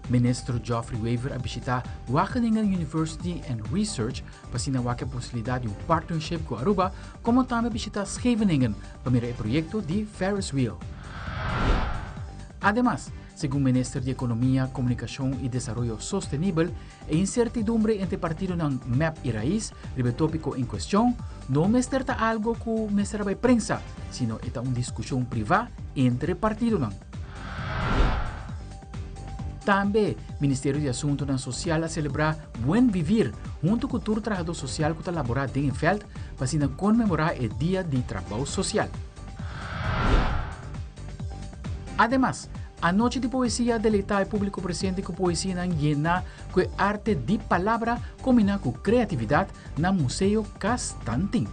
Minister Geoffrey Wever a bishita Wageningen University and Research pa asina wak e posibilidad di un partnership cu Aruba, como tambe bishita Scheveningen pa mira e proyecto di Ferris Wheel. Ademas, segun Minister di Economia, Comunicacion y Desaroyo Sostenibel, e incertidumbre entre partidonan mep y Raiz riba e topico en cuestion no mester ta algo cu mester a bay prensa, sino e ta un discusion priva entre partidonan. Tambe, Ministerio di Asuntonan Sosial a selebrá Buen Vivir huntu ku tur trahadó sosial ku ta laborá den e vèlt pa asina konmemorá e Dia di Trabou Sosial. Ademas, Anochi di Poesia a deleitá e públiko presente ku poesianan yená ku e arte di palabra kombiná ku kreatividat na Museo Cas Tantin.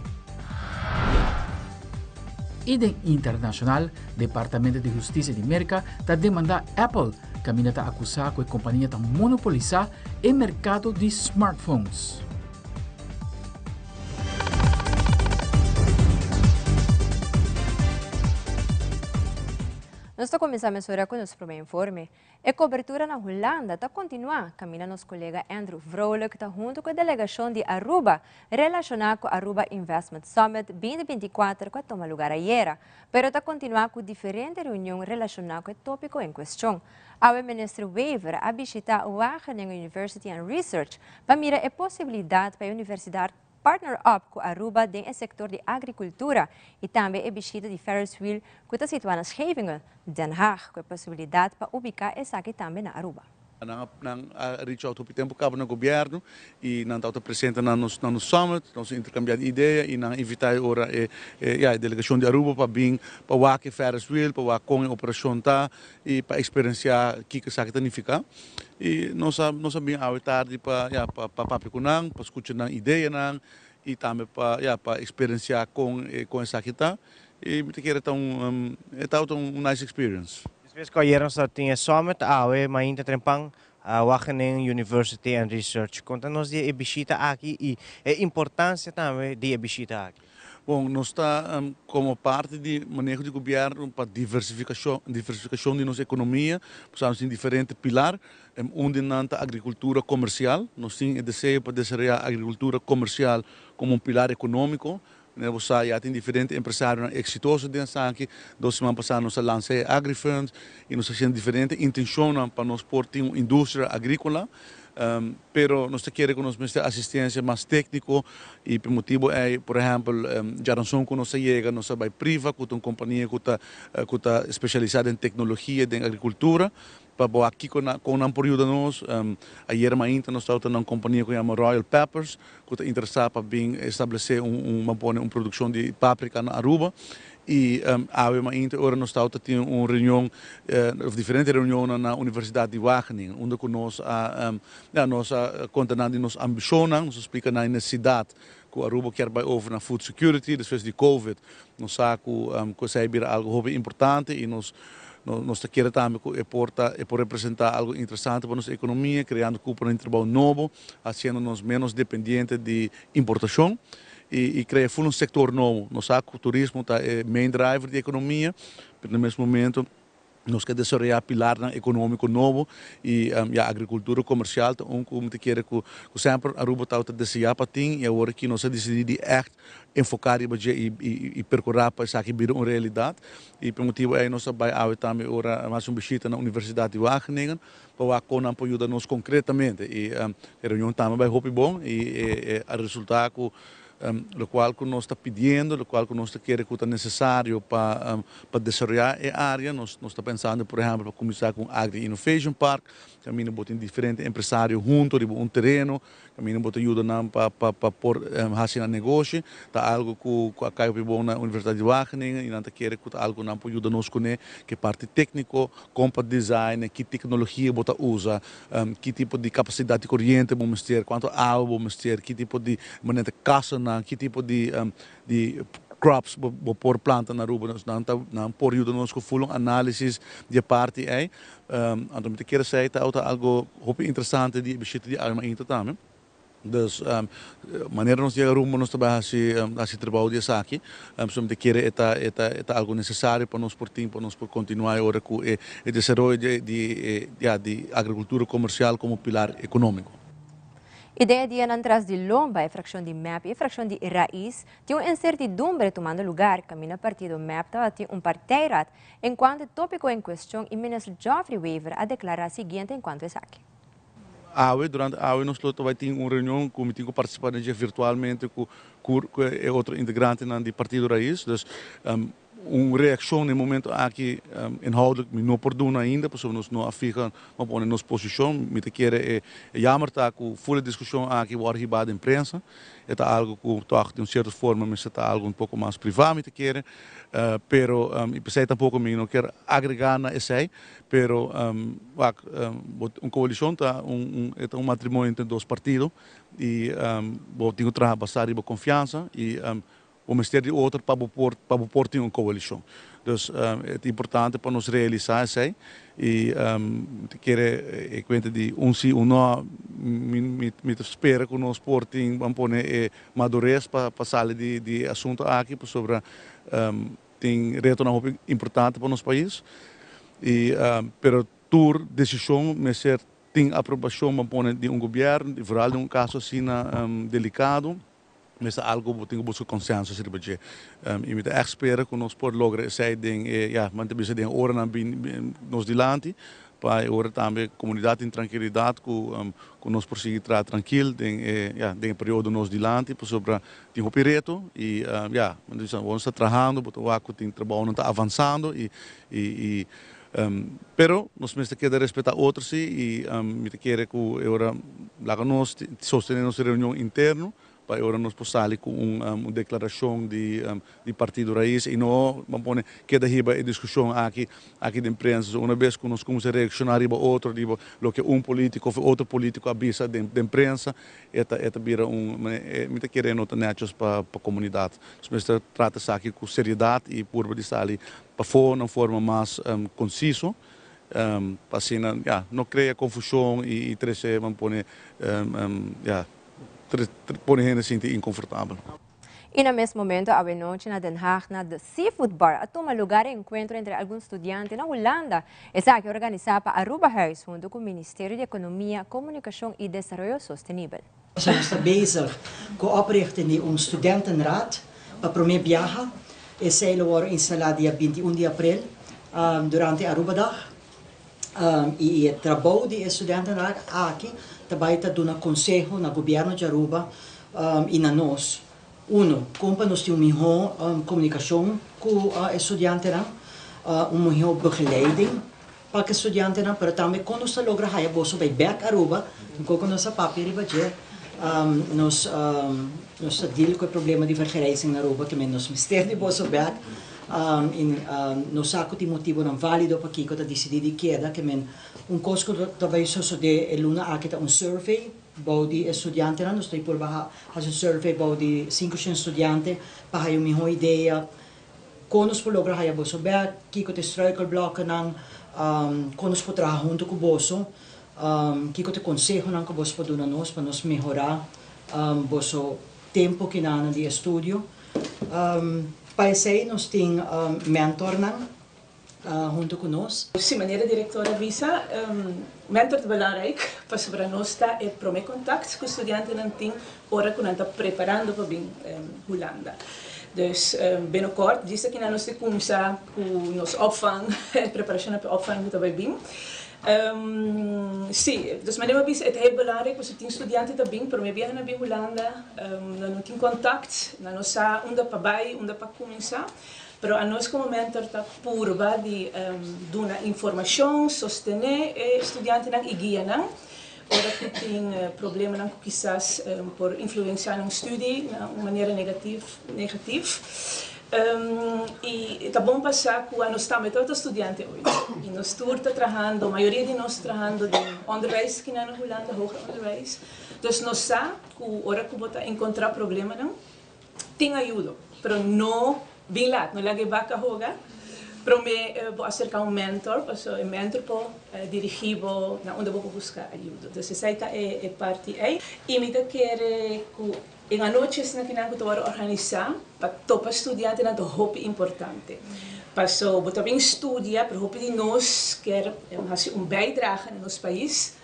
I den internashonal, Departamento di Hustisia di Merka ta demandá Apple, kaminda ta akusá ku e kompania ta monopolisá e merkado di smartphones. Nos ta kuminsá mesora ku nos promé informe. E cobertura na Hulanda ta continua, caminda nos colega Andrew Vrolijk ta hunto cu e delegacion di Aruba relaciona cu Aruba Investment Summit 2024 cu a tuma lugar ayera, pero ta continua cu diferente reunion relaciona cu e topico en cuestion. Awe Minister Wever a bishita Wageningen University and Research pa mira e posibilidad pa e universidad Partner up cu Aruba den e sector di agricultura y tambe e bishita di Ferris Wheel cu ta situa na Scheveningen, Den Haag, cu e posibilidad pa ubica esaki tambe na Aruba. Nan a reach out hopi tempo caba na gobierno y nan tabata presente na nos na nos summit, nos a intercambia di idea y nan a invita e ora e ya e delegacion di Aruba pa bin pa wak e Ferris Wheel, pa wak con e operacion ta y pa experiencia kico esaki ta nifica. Y nos a nos a bin awe tardi pa ya pa pa papia cu nan, pa scucha nan ideanan y tambe pa ya pa experiencia con e con esaki ta. Y mi ta kere ta un e tabata un nice experience. Despues cu ayer nos a tin e summit, awe mainta trempan Wageningen University and Research. Conta nos di e bishita aki y e importancia tambe di e bishita aki. Bon, nos ta como parti di maneho di gobierno pa diversificacion diversificacion di nos economia, pasobra nos tin diferente pilar, un di nan ta agricultura comercial, nos tin e deseo pa desaroya agricultura comercial como un pilar economico, Manera bo sa ya tin diferente empresarionan exitoso den esaki, dos siman pasa nos a lansa e Agrifund y nos ta haciendo diferente intencionnan pa nos por tin un industria agricola. Pero nos ta kere ku nos mester asistencia mas técnico y p'e motibo ey, por ehempel, djaranson ku nos a yega nos a bay Priva ku ta un compania ku ta ku ta specialisa den tecnologia den agricultura pa bo wak kiko nan kon nan por yuda nos. Ayer mainta nos tabata na un compania ku yama Royal Peppers ku ta interesa pa bin establece un un ban pone un produccion di paprika na Aruba y awe mainta ora nos tabata tin un reunion of diferente reunionnan na Universidad di Wageningen unda ku nos a ya nos a konta nan di nos ambishonnan, nos a splika nan e nesesidat ku Aruba kier bai over na food security despues di covid. Nos sa ku ku esei bira algu hopi importante y nos nos ta kere tambe ku e por ta e por representa algu interesante pa nos ekonomia kreando kuponan di trabou nobo, hasiendo nos menos dependiente di importashon. Y crea full un sector nobo. Nos sa cu turismo ta e main driver di economia, pero na mes momento nos ke desaroya pilarnan economico nobo y ya agricultura comercial ta un cu mi ta kere cu semper Aruba tabata desea pa tin y awor aki nos a dicidi di echt enfoca riba dje y percura pa esaki bira un realidad y pa e motibo ey nos a bay awe tambe ora haci un bishita na Universidad di Wageningen pa wak kon nan por yuda nos konkretamente i e reunion tambe bai hopi bon i e a resulta ku lokual ku nos ta pidiendo, lokual ku nos ta kere ku ta nesesario pa pa desaroyá e área. Nos nos ta pensando por ehèmpel pa kuminsá ku un Agri Innovation Park kaminda bo tin diferente empresario hunto riba un tereno Kaminda bo ta yuda nan pa pa pa por hasi nan negoshi. Ta algu ku ku a kai hopi bon na Universidat di Wageningen i nan ta kere ku ta algu ku nan por yuda nos kuné, ke parti tékniko, kon pa design, ki teknologia bo ta usa, ki tipo di kapasidat di koriente bo mester, kuantu awa bo mester, ki tipo di manera ta kasanan, ki tipo di di crops bo bo por planta na Aruba. Nan ta nan por yuda nos ku ful un análisis di e parti ei. Anto mi ta kere esei ta algo hopi interesante di e bishita di Alma Inta tambe. Dus manera nos yega rumbo nos ta bai hasi hasi trabou di esaki. So mi ta kere e ta e ta e ta algo nesesario pa nos por tin pa nos por kontinuá e ora ku e e desaroyo di di e ya di agrikultura komersial komo pilar ekonómiko. I den e dianan tras di lomba e frakshon di mep i e frakshon di Raiz tin un insertidumbre tumando lugar kaminda partido mep tabatin un partijraad enkuanto e topiko en kuestion i minister Geoffrey Wever a deklará siguiente enkuanto esaki. Awe, durante awe nos lo ta bai tin un reunion ku mi tin ku partisipá den dje virtualmente ku ku e otro integrantenan di Partido Raiz. Dus un reakshon na e momento aki inhoudelijk mi no por duna ainda pasobra nos no a fiha no a pone nos posishon. Mi ta kere e yamer ta ku ful e diskushon aki wòrdu hibá den prensa. E ta algu ku tòg di un sierto forma mester ta algu un poko mas privá mi ta kere. Pero i p'esei tampoko mi no kier agregá na esei. Pero wak, bo un koalishon ta un e ta un matrimonio entre dos partido i bo tin ku traha basá riba konfiansa i bo mester di otro pa bo por pa bo por tin un koalishon. Dus e ta importante pa nos realisá esei i mi ta kere e kuenta di un si un no mi mi mi ta spera ku nos por tin ban pone e madures pa pa sali di di e asuntu aki pasobra Tin retonan hopi importante pa nos pais y pero tur decision mester tin aprobacion ban pone di un gobierno y vooral den un caso asina delicado mester algo bo tin cu busca consensus riba dje y mi ta echt spera cu nos por logra esey den e ya man ta bisa den e oranan bini nos dilanti Pa e ora tambe comunidad tin trankilidad cu cu nos por sigui traha trankil den e ya den e periodo nos dilanti pasobra tin hopi reto y ya bo ta bisa bo ta trahando bo ta wak cu tin trabounan ta avansando y y y pero nos mester keda respeta otro si y mi ta kere cu e ora laga nos sostene nos reunion interno Pa e ora nos por sali ku un deklarashon di di Partido Raiz i no ban pone keda hiba e diskushon aki aki den prensa. So una bes ku nos kuminsá reakshoná riba otro riba loke un polítiko òf e otro polítiko a bisa den den prensa e ta e ta bira un mi ta kere no ta nèchos pa pa komunidat. Nos mester trata esaki ku seriedat i purba di sali pafó na un forma mas konsiso pa asina ya no krea konfushon i trese ban pone ya. Pone hende sinti inconfortabel. Y na mes momento awenochi na Den Haag na The Seafood Bar a tuma lugar e encuentro entre algun studiante na Hulanda. Esaki organisa pa Arubahuis hunto cu Ministerio di Economia, Comunicacion y Desaroyo Sostenibel. Nos ta bezig cu oprichting di un studentenraad pa prome biaha. Esey lo worde instala dia 21 di april durante Arubadag. I e trabou di e studentenraad aki ta bai ta duna konseho na gobièrnu di Aruba i na nos. Uno, kon pa nos tin un mihó komunikashon ku e studiantenan, un mihó begeleiding pa ku e studiantenan, pero tambe kon nos ta logra haya boso bai bèk Aruba, kon ku nos a papia riba dje, nos nos ta deal ku e problema di vergrijzing na Aruba, ke men nos mester di boso bèk. I nos sa ku tin motibunan válido pakiko ta disidí di keda, ke men un kos ku ta bai sosodé e luna aki ta un survey bou di e studiantenan. Nos ta purba hasi un survey bou di 500 studiante pa haya un mihó idea kon nos por logra haya boso bèk, kiko ta e struikelblokkenan, kon nos por traha huntu ku boso, kiko ta e konsehonan ku boso por duna nos pa nos mehorá boso tempu kinanan di estudio. Pa esei nos tin mentornan huntu ku nos. Si, manera direktor a bisa, mentor ta belangrijk pasobra nos ta e prome kontakt ku studiantenan tin ora ku nan ta preparando pa bin Hulanda. Dus binnenkort djis aki nos ta kumsa ku nos opvang, e preparashonnan pa e opvang ku ta bai bin. Sí, dus manera mi a bisa e ta heel belangrijk pasobra tin studiante ta bin prome biaha nan bin Hulanda, nan no tin kontakt, nan no sa unda pa bai, unda pa kuminsá. Pero anos komo mentor ta purba di duna informashon, sostené e studiantenan i guia nan ora ku tin problemanan ku kisas por influensiá nan studi na un manera negativ. I ta bon pa sa ku anos tambe tabata studiante oit i nos tur ta trahando, mayoria di nos trahando den onderwijs kinan na Hulanda, hoger onderwijs. Dus nos sa ku ora ku bo ta enkontrá problemanan tin ayudo, pero no bin lat, no laga e baka hoga. Prome bo acerca un mentor, paso e mentor por dirigi bo na unda bo por busca ayudo. Entonces, esey ta e parti ey. Y mi ta kere cu e anochinan cu ta organisa pa topa studiantenan ta hopi importante. Paso bo ta bin studia, pero hopi di nos kier haci un bijdrage na nos pais.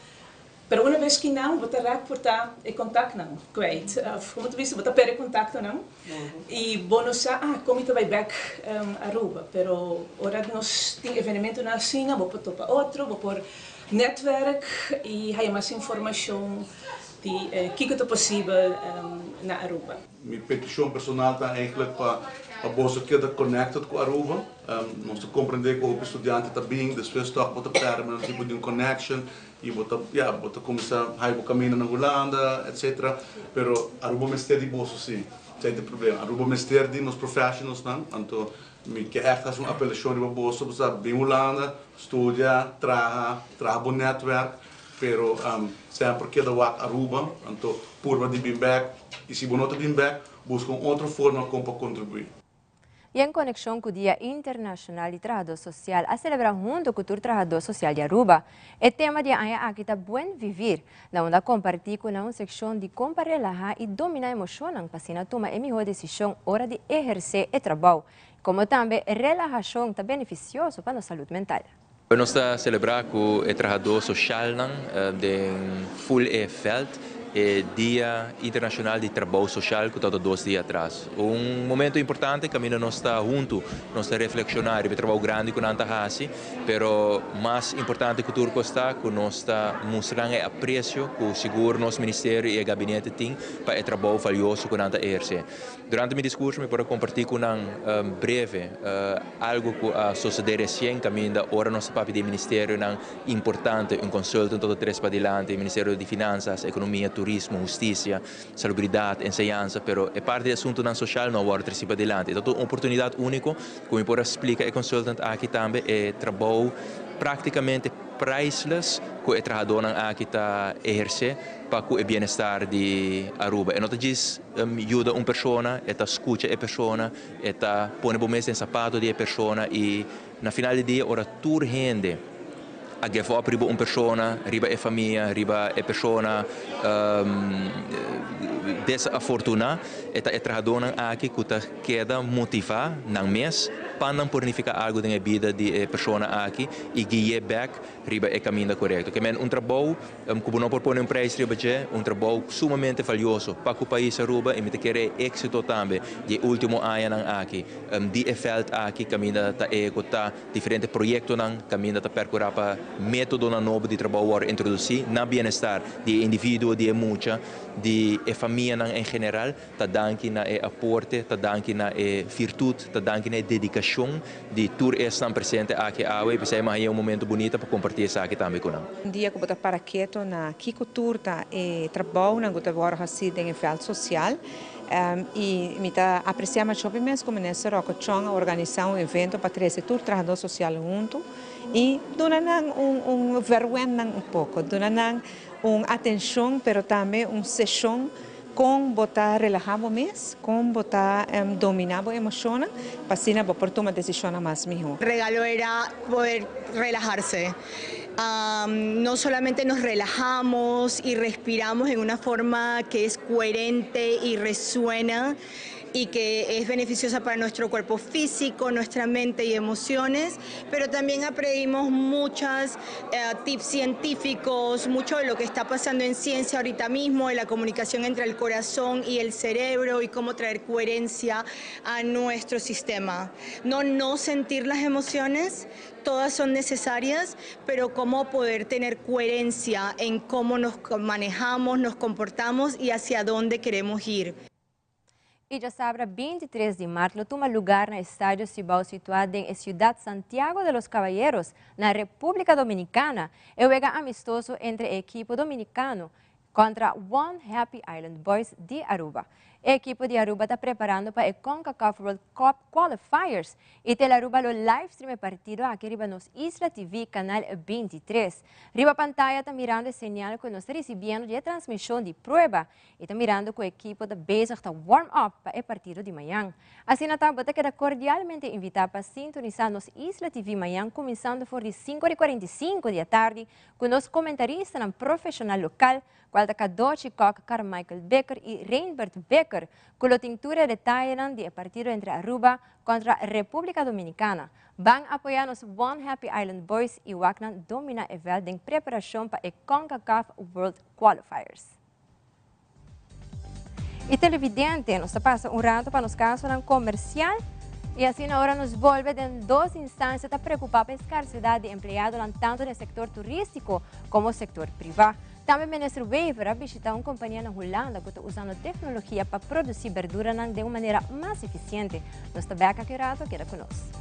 Pero un bes cu no, bo ta raak por ta e contactonan kwijt. Of con ta bisa, bo ta perde contactonan. Y bo no sa, ah, con ta bay back Aruba. Pero ora nos tin evenementonan asina, bo por topa otro, bo por netwerk y haya mas informacion di kico ta posibel na Aruba. Mi peticion personal ta eigenlijk pa bo keda connected cu Aruba. Nos ta comprende cu e studiante ta bin, despues toch bo ta perde un tipo di un connection y bo ta, ja, bo ta cuminsa haya bo caminda na Hulanda, etc. Pero Aruba mester di boso si. Esey ta e problema. Aruba mester di nos professionals nan. Anto mi kier echt haci un apelacion riba boso, bo bin Hulanda, studia, traha, traha bo netwerk, pero semper keda wak Aruba, anto purba di bin back, y si bo no ta bin back, busca un otro forma con pa contribui. Y en conexion cu e Dia Internacional di Trahador Social, a celebra hunto cu e Trahador Social di Aruba. E tema di aña aki ta Buen Vivir, na unda a comparti cu un sesion di con pa relaha y domina emocion, pa asina tuma e miho decision ora di eherce e trabou, como tambe relahacion ta beneficioso pa nos salud mental. Nos ta celebra cu e trahador social den full e veld e Dia Internacional di Trabou Social, cu ta 2 dia atras. Un momento importante, caminda nos ta hunto, nos ta reflexiona riba e trabou grandi cu nan ta haci, pero mas importante cu tur ta cu nos ta mustrando e aprecio cu sigur nos ministerio y e gabinete tin pa e trabou valioso cu nan ta eherce. Durante mi discurso mi por a comparti cu nan breve algo cu a sucede recien, caminda ora nos papia di ministerionan importante, un consultant tur tres padilanti, Ministerio di Finanzas, Economia, Turismo, Husticia, Salubridad, Enseñansa, pero e parti di asuntonan social no a wordo treci padilanti. Anto, un oportunidad unico, cu mi por splica e consultant aki tambe, e trabou practicamente priceless cu e trahadornan aki ta eherce pa e bienestar di Aruba. E no ta djis yuda un persona, e ta scucha e persona, e ta pone bo mes den sapato di e persona y na final di dia ora tur hende a give up riba un persona, riba e famia, riba e persona desafortuna, e ta e trahadornan aki cu ta keda motiva nan mes pa nan por nifica algo den bida di e persona aki y guia back riba e caminda corecto. Kiermen un trabou cu no por pone un prijs riba dje, un trabou sumamente valioso pa e pais Aruba y mi ta kere exito tambe di ultimo añanan aki. Di e veld aki caminda ta ehecuta diferente proyectonan, caminda ta percura pa metodonan nobo di trabou introduci na bienestar di individuo, di mucha, di e famianan en general, ta danki na e aporte, ta danki na e virtud, ta danki na e dedicacion di tur esnan presente aki awe, y esey ta un momento bunita pa comparti esaki tambe cu nan. Un dia cu bo ta para keto na kico tur ta e trabounan cu ta wordo haci den veld social y mi ta aprecia masha mes con minister Rocco Chong a organisa un evento pa trece tur trahador social hunto y duna nan un verwend un poco, duna nan un atencion, pero tambe un sesion con bo ta relaha bo mes, con bo ta domina bo emocion, pa asina bo por tuma decision mas miho. El regalo era poder relajarse. No solamente nos relajamos y respiramos en una forma que es coherente y resuena y que es beneficiosa para nuestro cuerpo físico, nuestra mente y emociones, pero también aprendimos muchos tips científicos, mucho de lo que está pasando en ciencia ahorita mismo, de la comunicación entre el corazón y el cerebro y cómo traer coherencia a nuestro sistema. No no sentir las emociones, todas son necesarias, pero cómo poder tener coherencia en cómo nos manejamos, nos comportamos y hacia dónde queremos ir. Y diasabra 23 di maart, lo tuma luga na Estadio Cibao, situa na ciudad Santiago de los Caballeros, na Republica Dominicana, e wega amistoso entre e ekipo dominicano. contra One Happy Island Boys di Aruba. E ekipo di Aruba ta preparando pa e CONCACAF World Cup Qualifiers y Telearuba lo livestream e partido aki riba Nos Isla TV canal 23. Riba pantaya ta mirando e señal cu nos ta ricibiendo di e transmision di prueba y ta mirando cu e ekipo ta bezig ta warm up pa e partido di mañan. Asina ta, bo ta keda cordialmente invita pa sintonisa Nos Isla TV mañan cuminsando for di cinco ora y 45 di atardi cu nos comentaristanan profesional local cual ta Cadochi Kok, Carmichael Bikker y Reinbert Bikker, cu lo tin tur e detayenan di e partido entre Aruba contra Republica Dominicana. Ban apoya nos One Happy Island Boys y wak nan domina e veld den preparacion pa e CONCACAF World Qualifiers. Y televidente, nos ta pasa un rato pa nos casonan comercial y asina ora nos bolbe den dos instancia ta preocupa pa e scarcedad di empleadonan tanto den sector turistico como sector priva. Tambe Minister Wever a bishita un compania na Hulanda cu ta usando tecnologia pa produci berduranan den un manera mas eficiente. Nos ta bek aki un rato, keda cu nos.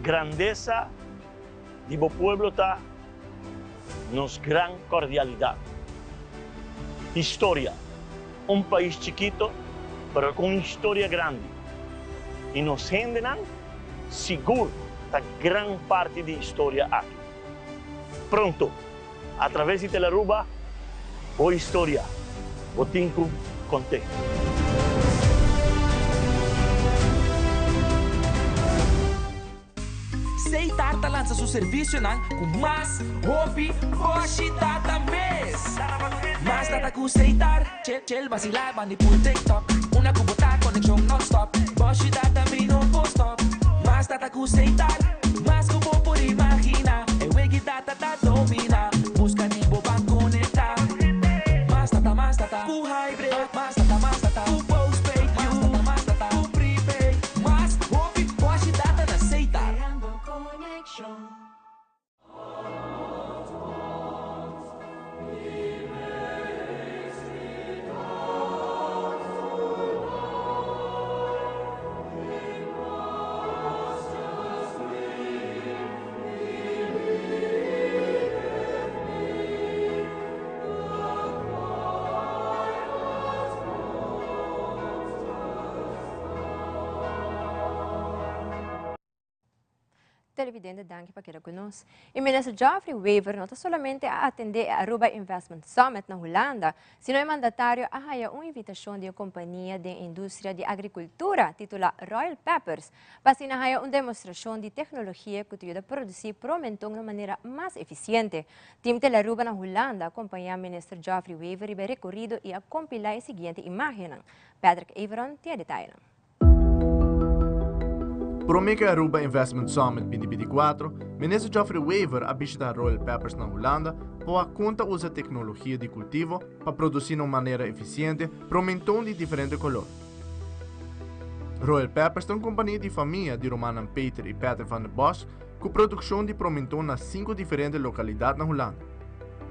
Grandesa di bo pueblo ta nos gran cordialidad. Historia, Un pais chikito pero cu un historia grandi y nos hendenan sigur ta gran parti di historia aki. Pronto, a traves di Telaruba, bo historia bo tin cu cont'é. Seitar ta lansa su servisionan ku mas hopi boshi data mes. Mas data ku Seitar, chel basilá bandi pul TikTok. Una ku bo ta konekshon nònstòp, boshi data mi no por stòp. Mas data ku Seitar, mas ku bo por imaginá. E wegi data ta dominá, buska di bo ban konektá. Mas data, mas data ku hybrid, mas data, mas data ku postpaid, mas data, mas data ku prepaid. Mas hopi boshi data na Setar. Televidente danki pa keda ku nos. E minister Geoffrey Wever no ta solamente a atende e Aruba Investment Summit na Hulanda, sino e mandatario a haya un invitashon di e kompania den industria di agrikultura titula Royal Peppers pa asina haya un demostrashon di teknologia ku ta yuda produsi promenton na manera mas efisiente. Team Telearuba na Hulanda a kompañá minister Geoffrey Wever riba e rekorido i a kompilá e siguiente imágennan. Patrick Everon tin e detayenan. Promé ku e Aruba Investment Summit 2024, Minister Geoffrey Wever a bishitá Royal Peppers na Hulanda pa wak kon ta usa teknologia di kultivo pa produsí na un manera efisiente promenton di diferente koló. Royal Peppers ta un kompania di famia di rumannan Peter i Patrick van der Bosch ku produkshon di promenton na sinku diferente lokalidat na Hulanda.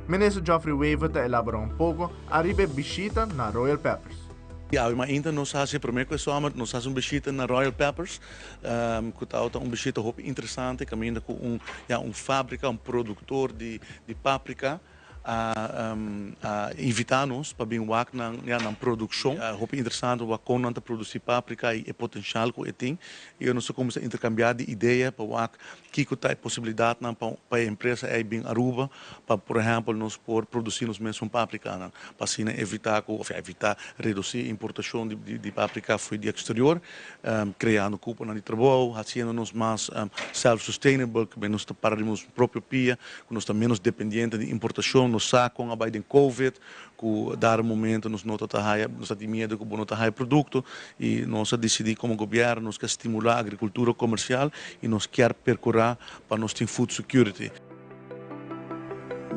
Minister Geoffrey Wever ta elaborá un poko ariba e bishita na Royal Peppers. Ya, awe mainta nos a hasi e promé ku e zomer, nos a hasi un bishita na Royal Peppers, ku tabata un bishita hopi interesante, kaminda ku un, ya, un fábrika, un produktor di di paprika a a invitá nos pa bin wak nan, ya, nan produkshon. Hopi interesante wak kon nan ta produsí paprika i e potenshal ku e tin. I nos a kuminsá interkambiá di idea pa wak kiko ta e posibilidatnan pa pa e empresa ei bin Aruba pa por ehèmpel nos por produsí nos mesun paprikanan pa asina evitá ku òf evitá redusí importashon di di paprika for di eksterior kreando kuponan di trabou hasiendo nos mas self sustainable ku nos ta para riba nos propio pia ku nos ta ménos dependiente di importashon. Nos sa con a bay den Covid, cu dado momento nos no ta haya, nos ta tin miedo cu bo no ta haya producto y nos a dicidi como gobierno nos kier stimula agricultura comercial y nos kier percura pa nos tin food security.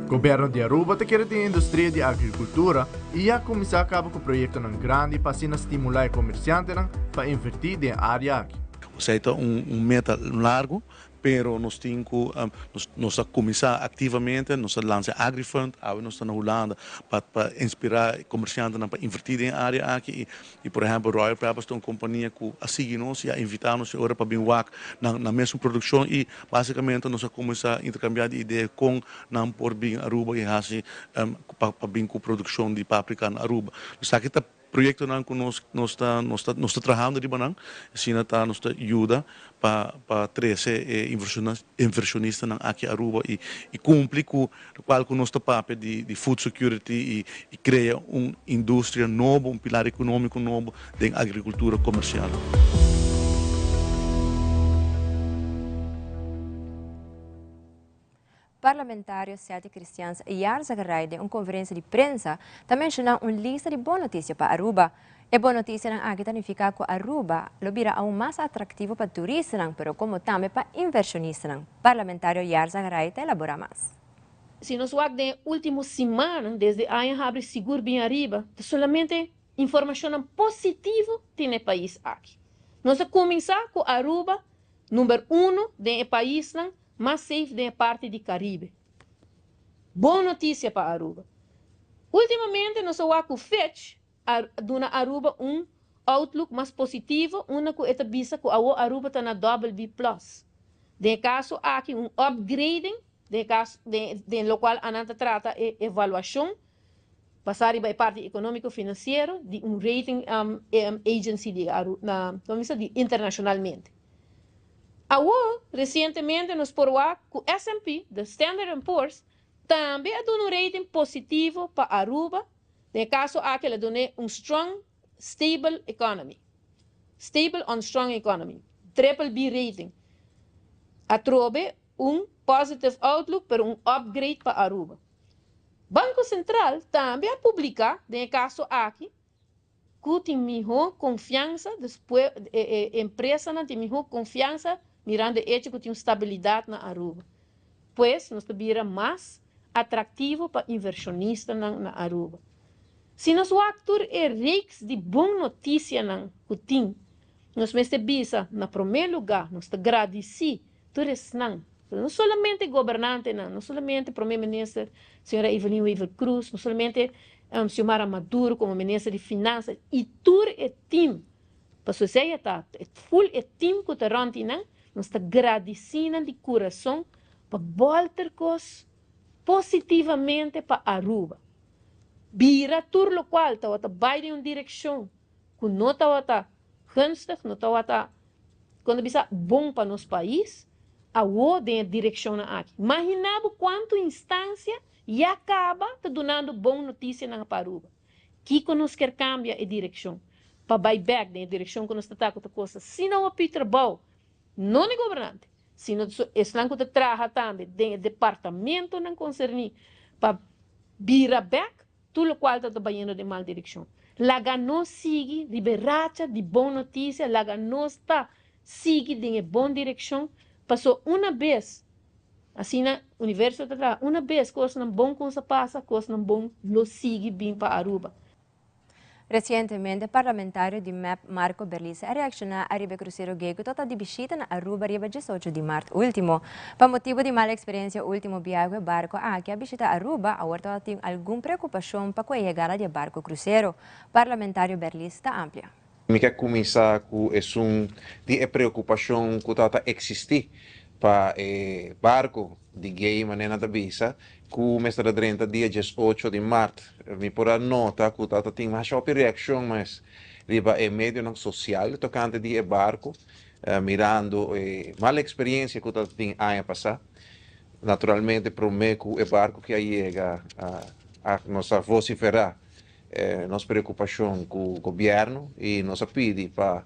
Gobierno di Aruba ta kere den industria di agricultura y ya cuminsa caba cu proyectonan grandi pa asina stimula e comerciantenan pa inverti den e area aki. Esey ta un meta largo, Pero nos tin ku nos nos a kuminsá aktivamente, nos a lansa e AgriFund, awe nos ta na Hulanda pa pa inspirá e komersiantenan pa invertí den e área aki i i por ehèmpel Royal Peppers ta un kompania ku a sigui nos i a invitá nos e ora pa bin wak nan nan mesun produkshon i basikamente nos a kuminsá interkambiá di idea kon nan por bin Aruba i hasi pa pa bin ku produkshon di paprika na Aruba. Esaki ta Proyectonan cu nos nos ta nos ta nos ta trahando riba nan, asina ta nos ta yuda pa pa trece e inversionistanan aki Aruba y y cumpli cu locual cu nos ta papia di di food security y y crea un industria nobo, un pilar economico nobo den agricultura comercial. Parlamentario Seti Christians Yarzagaray den un conferencia di prensa ta menciona un lista di bon noticia pa Aruba. E bon noticianan aki ta nifica cu Aruba lo bira aun mas atractivo pa turistanan pero como tambe pa inversionistanan. Parlamentario Yarzagaray ta elabora mas. Si nos wak den e ultimo simannan desde aña habri sigur bin ariba ta solamente informacionnan positivo tin na e pais aki. Nos a cuminsa cu Aruba number uno den e paisnan mas safe den e parti di Caribe. Bon noticia pa Aruba. Ultimamente nos a wak cu Fitch a duna Aruba un outlook mas positivo unda cu e ta bisa cu awo Aruba ta na dobbel B plus. Den e caso aki un upgrading den e caso den locual anan ta trata e evaluacion basa riba e parti economico financiero di un rating agency di na di internacionalmente. Awor, resientemente nos por wak ku S&P, the Standard and Poor's, tambe a duna un rating positivo pa Aruba, den e kaso aki el a dun'é un strong stable economy, stable on strong economy, triple B rating. Atrobe un positive outlook pero un upgrade pa Aruba. Banko Sentral tambe a publiká den e kaso aki Ku tin mihó konfiansa, despue e empresanan tin mihó konfiansa mirando e echo ku tin un stabilidat na Aruba. Pues nos ta bira mas atraktivo pa invershonistanan na Aruba. Si nos wak tur e reeks di bon notisianan ku tin, nos mester bisa na promé lugá nos ta gradisí tur esnan, no solamente gobernantenan, no solamente Prome Minister señora Evelyn Wever Croes, no solamente Xiomara Maduro como Minister di Finansa y tur e team, pasobra esey a ta full e team cu ta rond nan, nos ta gradici nan di curason pa bolter cos positivamente pa Aruba. Bira tur locual tawata bay den un direccion cu no tawata gunstig, no tawata Cuando bisa bon pa nos pais, awo den e direccionnan aki. Magina bo cuanto instancia ya caba ta dunando bon noticianan pa Aruba. Kico nos kier cambia e direccion pa bay bek den e direccion cu nos ta ta cu ta costa sino hopi trabao, no n'e gobernante, sino esnan cu ta traha tambe den e departamentonan concerni pa bira bek Tur lokual ta ta bayendo den mal direkshon. Laga nos sigui riba e racha di bon notisia, laga nos ta sigui den e bon direkshon, paso una bes, asina universo ta traha, una bes kosnan bon kumsa pasa, kosnan bon lo sigui bin pa Aruba. Resientemente parlamentario di mep Marco Berlisa a reakshoná ariba e krusero gay ku ta ta di bishita na Aruba riba diesocho di mart último. Pa motibu di mal eksperensia último biaha ku e barko aki a bishita Aruba, awor tabatin algun preokupashon pa ku e yegada di e barko krusero. Parlamentario Berlis ta amplia. Mi ke kuminsá ku esun di e preokupashon ku tabata eksistí pa e barko di gay manera nan ta bisa ku mester a drenta dia diesocho di mart. Mi por a nota ku tabata tin masha hopi reakshon mes riba e medionan sosial tokante di e barko, mirando e mal eksperensia ku tabata tin aña pasá. Naturalmente promé ku e barko ke a yega a nos a vosiferá nos preokupashon ku gobièrnu i nos a pidi pa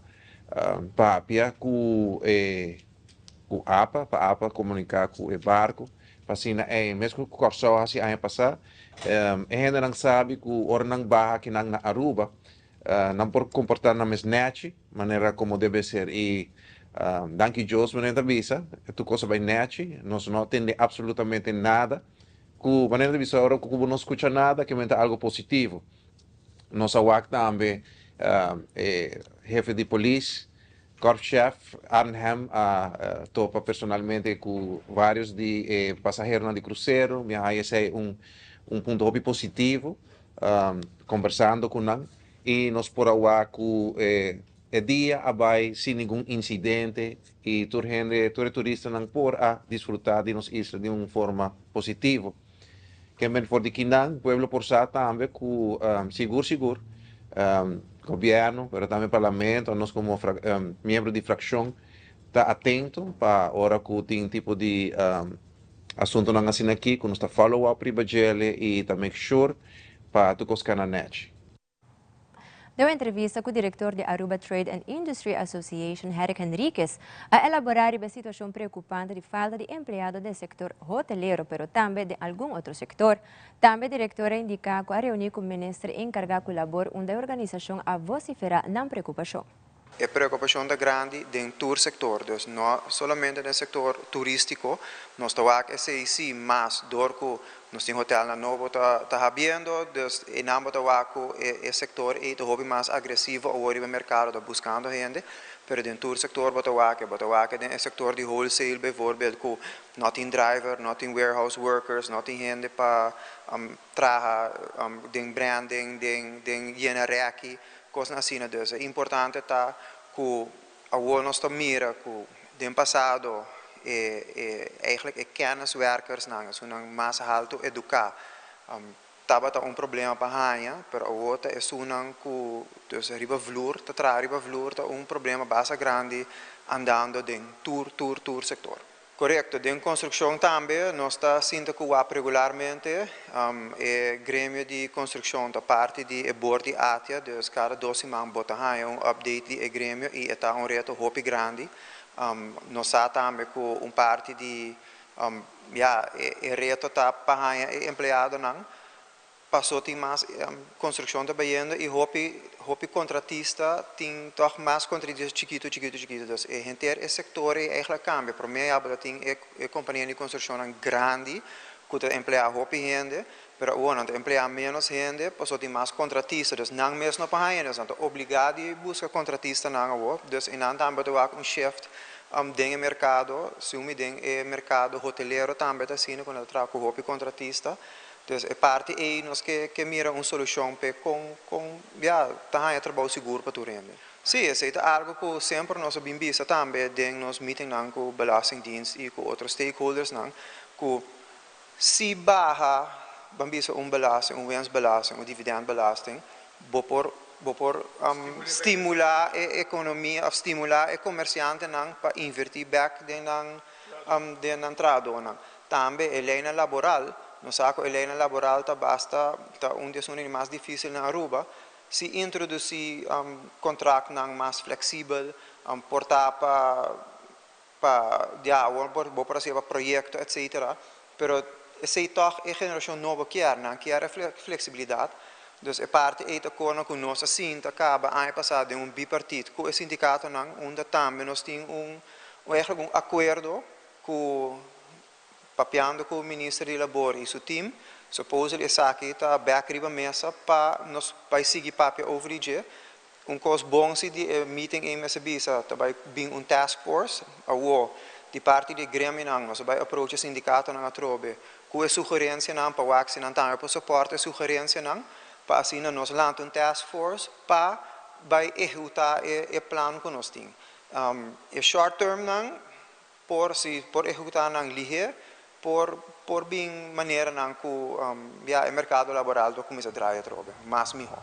papia ku e ku apa, pa apa komuniká ku e barku. Pa asina ei, meskos ku Kòrsou a hasi aña pasá, e hendenan sabi ku ora nan baha akinan na Aruba, nan por komportá nan mes nèchi, manera komo debe ser. I danki Dios, manera ta bisa, tur kos a bai nèchi, nos no a tende apsolutamente nada. Ku manera ta bisa, ora ku bo no skucha nada, ke men ta algu positivo. Nos a wak tambe e hefe di polis, Korpschef Arnhem a topa personalmente ku vários di e pasaheronan di krusero. Mi a haña esei un un punto hopi positivo kombersando ku nan i nos por a wak ku e dia a bai sin ningun insidente i tur hende, tur e turistanan por a disfrutá di nos isla di un forma positivo. Ken for di kinan pueblo por sa tambe ku sigur sigur gobièrnu pero tambe parlamento nos komo miembro di frakshon ta atento pa ora ku tin tipo di asuntunan asina aki ku nos ta follow up riba djele i ta make sure pa tur kos kana nèchi. Den un entrevista cu director di Aruba Trade and Industry Association, Herrick Henriquez, a elabora riba e situacion preocupante di falta di empleado den sector hotelero, pero tambe den algun otro sector. Tambe director a indica cu a reuni cu minister encarga cu labor unda e organisacion a vocifera nan preocupacion. E preocupacion ta grandi den tur sector, dus no solamente den sector turistico, nos ta wak esey si mas door cu nos tin hotelnan nobo ta ta habiendo, dus eynan bo ta wak cu e e sector ey ta hopi mas agresivo awor riba mercado ta buscando hende, pero den tur sector bo ta wak e, bo ta wak e den e sector di wholesale bijvoorbeeld cu no tin driver, no tin warehouse workers, no tin hende pa traha den branding, den den yena reki, Kosnan asina dus. E importante ta ku awor nos ta mira ku den pasado e e eigenlijk e kenniswerkersnan, esunnan mas haltu eduká, tabata un problema pa haña, pero awor ta esunnan ku dus riba vloer, ta traha riba vloer ta un problema basta grandi andando den tur tur tur sektor. Korekto, den konstrukshon tambe nos ta sinta ku wap regularmente. E gremio di konstrukshon ta parti di e bord di ATIA, dus kada dos siman bo ta haña un update di e gremio i e ta un reto hopi grandi. Nos sa tambe ku un parti di ya e reto ta pa haña e empleadonan. Paso tin mas construccion ta bayendo y hopi hopi contratista tin toch mas contratista chikito chikito chikito dus e henter e sector ey eigenlijk a cambia prome ya bo ta tin e e compania di construccionnan grandi cu ta emplea hopi hende pero awor nan ta emplea menos hende paso tin mas contratista dus nan mes no por haya dus nan ta obliga di busca contratistanan awor dus eynan tambe ta wak un shift den e mercado sumi den e mercado hotelero tambe ta asina cu nan ta traha cu hopi contratista. Dus e parti ei nos ke ke mira un solushon p'e kon kon ya ta haña trabou sigur pa tur hende. Sí, esei ta algu ku semper nos a bin bisa tambe den nos meetingnan ku Belastingdienst i ku otro stakeholdersnan ku si baha ban bisa un belasting, un winstbelasting, un dividendbelasting, bo por bo por stimulá e ekonomia òf stimulá e komersiantenan pa invertí bèk den nan den nan trahadónan. Tambe e leynan laboral, nos sa cu e leynan laboral ta basta, ta un di esunnan di mas dificil na Aruba, si introduci contractnan mas flexibel, por ta pa, pa, ya, awor bo por hacié pa proyecto etcetera, pero esey tog e generacion nobo kier, nan kier e flexibilidad, dus e parti ey ta corna cu nos a sinta caba aña pasa den un bipartiet cu e sindicatonan unda tambe nos tin un, eigenlijk un acuerdo ku papiando ku Minister di Labor i su team, supposedly esaki ta bek riba mesa pa nos bai sigui papia over di dje. Un kos bon si di e meeting ei mester bisa ta bai bin un task force. Awo, di parti di e gremionan nos a bai approach e sindikatonan atrobe ku e sugerensianan pa wak si nan tambe por soporta e sugerensianan pa asina nos lanta un task force pa bai eheutá e plan ku nos tin. E short term nan Por si por ehecuta nan lihe, por por bin maneranan cu ya e mercado laboral ta cuminsa draai atrobe mas miho.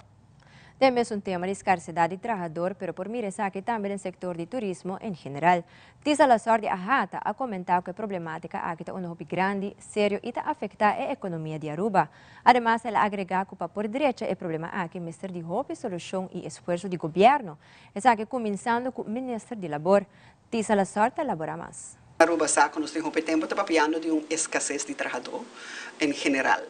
Den mesun tema di scarsedad di trahador, pero por mira esaki tambe den sector di turismo en general. Tisa Lasor di AHATA a comenta cu e problematica aki ta uno hopi grandi, serio y ta afecta e economia di Aruba. Ademas el a agrega cu pa por drecha e problema aki mester di hopi solucion y esfuerso di gobierno, esaki cuminsando cu Minister di Labor. Tisa Lasor ta elabora mas. Aruba sa cu nos tin hopi tempo ta papiando di un escasez di trahador en general.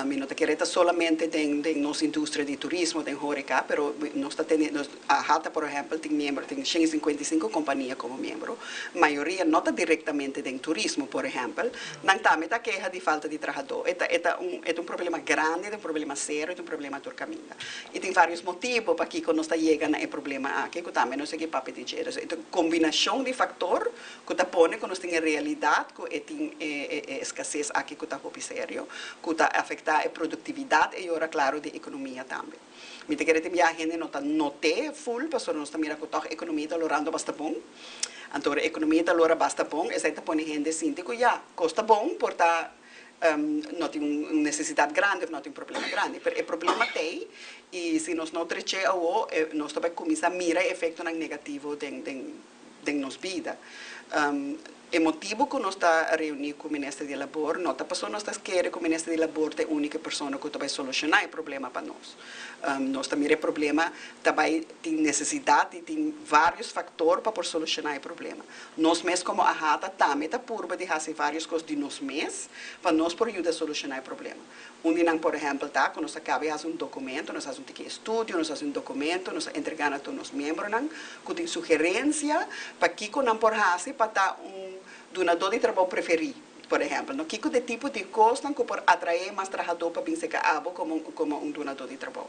Mi no ta kere ta solamente den den nos industria di turismo, den horeca, pero nos ta tene, nos AHATA por ehempel tin miembro, tin 155 compania como miembro, mayoria no ta directamente den turismo por ehempel, nan tambe ta keha di falta di trahador. E ta e ta un e ta un problema grandi, e ta un problema serio, e ta un problema tur caminda. Y tin varios motibo pakico nos ta yega na e problema aki cu tambe nos a papia di dje. Dus e ta un combinacion di factor cu ta pone cu nos tin e realidad cu e tin e e escasez aki cu ta hopi serio, cu ta afecta e productividad e ora claro di economia tambe. Mi ta kere tin bia hende no ta note full pasobra nos ta mira cu toch economia ta lorando basta bon. Anto ora economia ta lora basta bon esai ta pone hende sinti cu ya, cos ta bon por ta no tin un necesidad grandi of no tin un problema grandi. Pero e problema t'ey y si nos no dreche awo nos ta bay cuminsa mira e efectonan negativo den den den nos bida. E motibu ku nos ta reuní ku Minister di Labor no ta pasobra nos ta kere ku Minister di Labor ta e úniko persona ku ta bai solushoná e problema pa nos. Nos ta mira e problema ta bai tin nesesidat i tin vários faktor pa por solushoná e problema. Nos mes komo AHATA tambe ta purba di hasi vários kos di nos mes pa nos por yuda solushoná e problema. Un di nan por ehèmpel ta ku nos a kaba di hasi un dokumento, nos a hasi un tiki estudio, nos a hasi un dokumento, nos a entregá na tur nos miembronan ku tin sugerensia pa kiko nan por hasi pa ta un dunadó di trabou preferí, por ehèmpel. No kiko ta e tipo di kosnan ku por atraé mas trahadó pa bin serka abo komo komo un dunadó di trabou.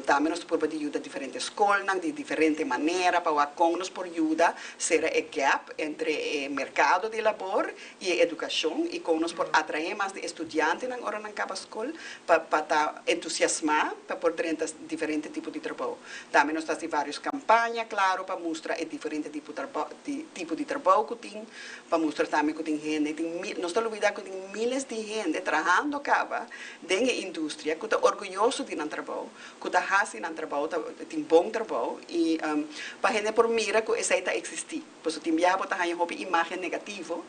Tambe nos ta purba di yuda diferente skolnan di diferente manera pa wak kon nos por yuda sera e gap entre e merkado di labor i e edukashon i kon nos por atraé mas di e studiantenan ora nan kaba skol pa pa ta entusiasmá pa por drenta diferente tipo di trabou. Tambe nos ta hasi vários kampaña klaro pa mustra e diferente tipo trabou di tipo di trabou ku tin, pa mustra tambe ku tin hende tin mi nos ta lubidá ku tin miles di hende trahando kaba den e industria ku ta orguyoso di nan trabou, ku ta hasi nan trabou ta tin bon trabou i pa hende por mira ku esei ta eksistí. Pasobra tin biaha bo ta haña hopi imágen negativo,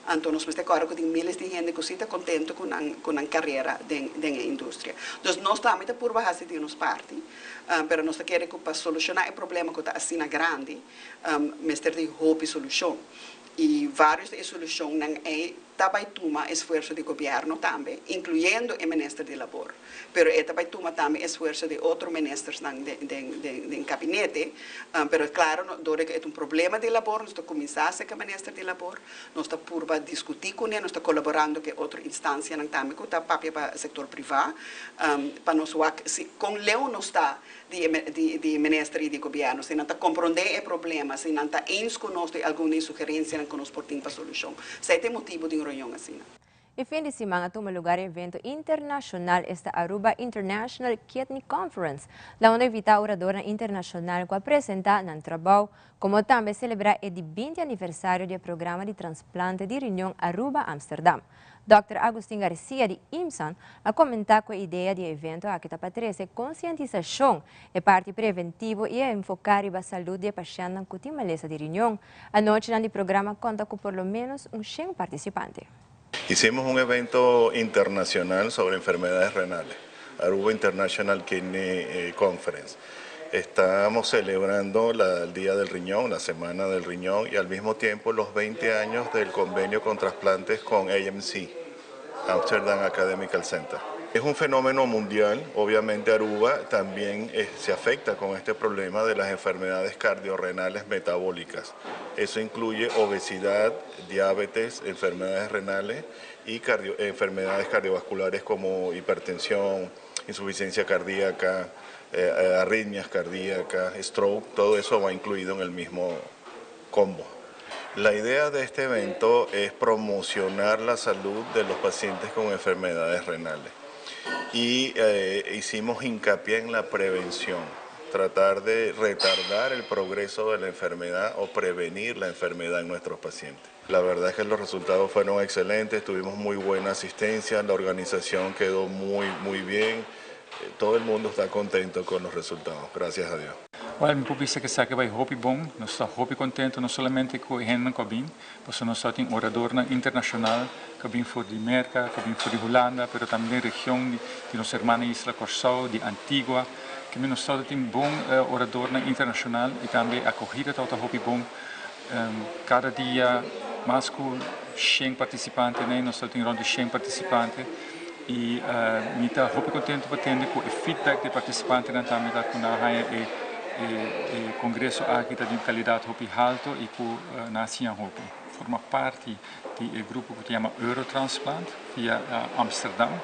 anto nos mester kòrda ku tin miles di hende ku si ta kontentu ku nan ku nan karera den den e industria. Dus nos tambe ta purba hasi di nos parti, pero nos ta kere ku pa solushoná e problema ku ta asina grandi, mester di hopi solushon. I vários di e solushonnan ei ta bai tuma esfuerso di gobièrnu tambe, inkluyendo e minister di labor. Pero e ta bai tuma tambe esfuerso di otro ministersnan den den kabinete. Pero klaro, dor ku e ta un problema di labor, nos ta kuminsá serka minister di labor, nos ta purba diskutí kuné, nos ta kolaborando ku e otro instansianan tambe ku ta papia pa sektor privá, pa nos wak si kon leu nos ta di e di minister i di gobièrnu, si nan ta komprondé e problema, si nan ta eens ku nos di algun di e sugerensianan ku nos por tin pa solushon. Esei ta e motibu di un reunion asina. E fin di siman a tuma lugar e evento internacional esta Aruba International Kidney Conference, la unda invita oradornan internacional cu a presenta nan trabao, como tambe celebra e di 20 aniversario di e programa di transplante di riñon Aruba Amsterdam. Dòkter Agustin Garcia di IMSAN a comenta cu e idea di e evento aki ta pa trece concientisacion, e parti preventivo y e enfoca riba salud di e pashentnan cu tin malesa di riñon. Anochinan di programa conta cu por lo menos un shen participante. Hicimos un evento internacional sobre enfermedades renales, Aruba International Kidney eh, Conference. Estamos celebrando el Día del Riñón, la Semana del Riñón y al mismo tiempo los 20 años del convenio con trasplantes con AMC, Amsterdam Academical Center. Es un fenómeno mundial, obviamente Aruba también eh, se afecta con este problema de las enfermedades cardiorrenales metabólicas. Eso incluye obesidad, diabetes, enfermedades renales y enfermedades cardiovasculares como hipertensión, insuficiencia cardíaca, eh, eh, arritmias cardíacas, stroke, todo eso va incluido en el mismo combo. La idea de este evento es promocionar la salud de los pacientes con enfermedades renales y eh, hicimos hincapié en la prevención, tratar de retardar el progreso de la enfermedad o prevenir la enfermedad en nuestros pacientes. La verdad es que los resultados fueron excelentes, tuvimos muy buena asistencia, la organización quedó muy, muy bien, eh, todo el mundo está contento con los resultados, gracias a Dios. Well, mi por bisa ku esaki a bai hopi bon. Nos ta hopi kontentu no solamente ku e hendenan ku a bin, pasobra nos ta tin oradornan internashonal ku a bin for di Merka, ku a bin for di Hulanda, pero tambe den region di di nos hermana isla Kòrsou, di Antigua. Ke mi nos ta tin bon oradornan internashonal i tambe e akohida tabata hopi bon. Kada dia mas ku 100 partisipante nei, nos tin rònt di 100 partisipante i mi ta hopi kontentu pa tende ku e feedback di e partisipantenan tambe ta ku nan a haña e e kongreso aki ta di un kalidat hopi haltu i ku nan a siña hopi. Forma parti di e grupo ku ta yama Eurotransplant via Amsterdam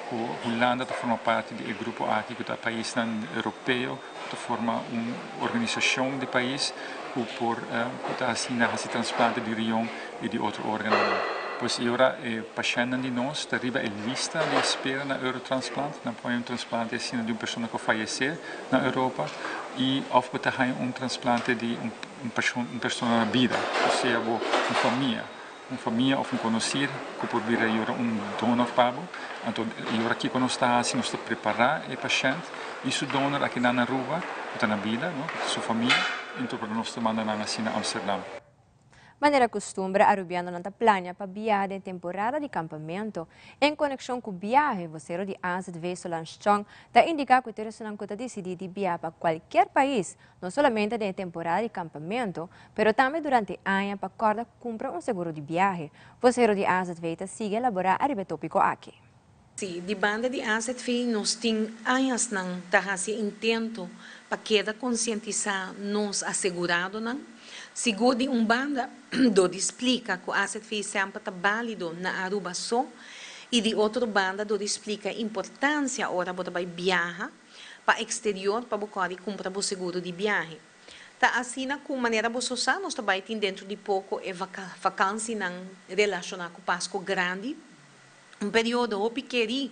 ku Hulanda ta forma parti di e grupo aki ku ta paisnan europeo ku ta forma un organisashon di pais ku por ku ta asina hasi transplante di rion i di otro organonan. Pues e ora e pashèntnan di nos ta riba e lista di espera na Eurotransplant, nan por haña un transplante asina di un persona ku a fayesé na Europa i òf bo ta haña un transplante di un un persona na bida, osea bo un famia, un famia òf un konosir ku por bira yora un donor pa bo. Anto e ora kiko nos ta hasi, nos ta prepará e pashènt i su donor akinan na Aruba ku ta na bida, no, ku ta su famia, anto por nos ta manda nan asina Amsterdam. Manera kustumber, arubianonan ta plania pa biaha den temporada di kampamentu. En konekshon ku biahe, vosero di AZV Solange Chong ta indiká ku turistanan ku ta disidí di biaha pa kualkier pais, no solamente den e temporada di kampamentu, pero tambe durante aña pa kòrda kumpra un seguro di biahe. Vosero di AZV ta sigui elaborá ariba e tópiko aki. Sí, di banda di AZV nos tin añasnan ta hasi e intento pa keda konsientisá nos aseguradonan. Sigur di un banda dor di splika ku AZV semper ta bálido na Aruba so i di otro banda dor di splika e importansia ora bo ta bai biaha pa eksterior pa bo kòrda i kumpra bo seguro di biahe. Ta asina ku manera boso sa nos ta bai tin dentro di poko e vakansinan relashoná ku Pasko Grandi. Un periodo hopi kerí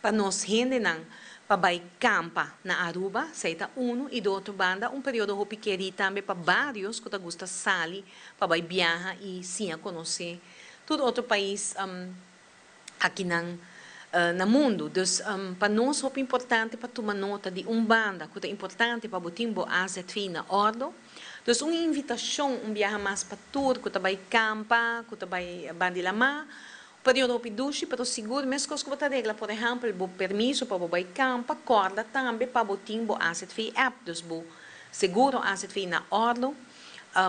pa nos hendenan pa bai kampa na Aruba, esei ta unu, i di otro banda un periodo hopi kerí tambe pa barios ku ta gusta sali pa bai biaha i siña konosé tur otro pais akinan na mundu. Dus pa nos hopi importante pa tuma nota di un banda ku ta importante pa bo tin bo azv na òrdo. Dus un invitashon un biaha mas pa tur ku ta bai kampa, ku ta bai bandi lamá, Periodo hopi dushi, pero sigur meskos ku bo ta regla por ehèmpel bo permiso pa bo bai kampa, kòrda tambe pa bo tin bo AZV app, dus bo seguro AZV na òrdu.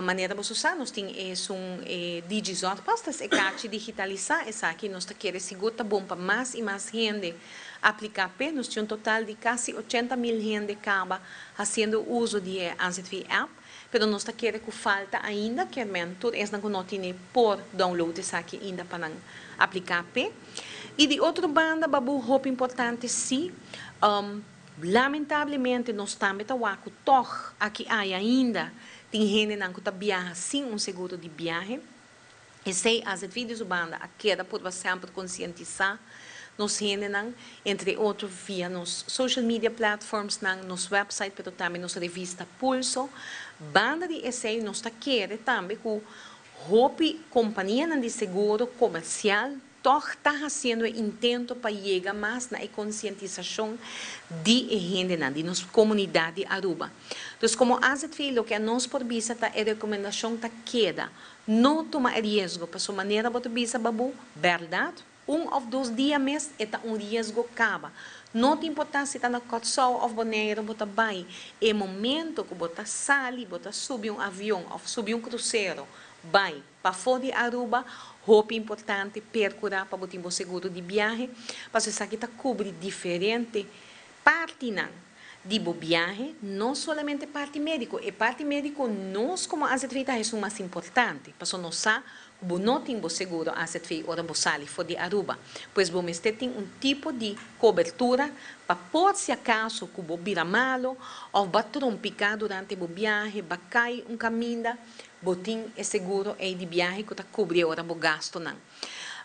Manera boso sa nos tin esun e Digizorgpas, tas e kachi digitalisá, esaki nos ta kere sigur ta bon pa mas i mas hende apliká p'e. Nos tin un total di kasi 80.000 hende kaba hasiendo uso di e AZV app. Pero nos ta kere ku falta ainda kermen tur esnan ku no tine por download esaki ainda pa nan apliká p'e. I di otro banda Babu hopi importante si, lamentablemente nos tambe ta wak ku tòg aki aya ainda tin hendenan ku ta biaha sin un seguro di biahe. Esei AZV di su banda a keda purba semper konsientisá nos hendenan, entre otro via nos social media platformsnan, nos website pero tambe nos revista Pulso. Banda di esei nos ta kere tambe ku hopi kompanianan di seguro komersial tòg ta hasiendo e intento pa yega mas na e konsientisashon di e hendenan, di nos komunidat di Aruba. Dus komo AZV loke a nos por bisa ta e rekomendashon ta keda No tuma e riesgo, paso manera bo ta bisa babu, bèrdat, un òf dos dia mes e ta un riesgo kaba. No ta importá si ta na Kòrsou òf Boneiru bo ta bai, e momento ku bo ta sali, bo ta subi un avion òf subi un krusero bai pafó di Aruba, hopi importante perkurá pa bo tin bo seguro di biahe, paso esaki ta kubri diferente partinan di bo biahe, no solamente parti médiko. E parti médiko nos komo azv ta esun mas importante, paso nos sa ku bo no tin bo seguro azv ora bo sali for di Aruba. Pues bo mester tin un tipo di kobertura pa por si akaso ku bo bira malo òf bo a trompiká durante bo biahe, bo a kai un kaminda, bo tin e seguro ei di biahe ku ta kubri ora bo gastunan.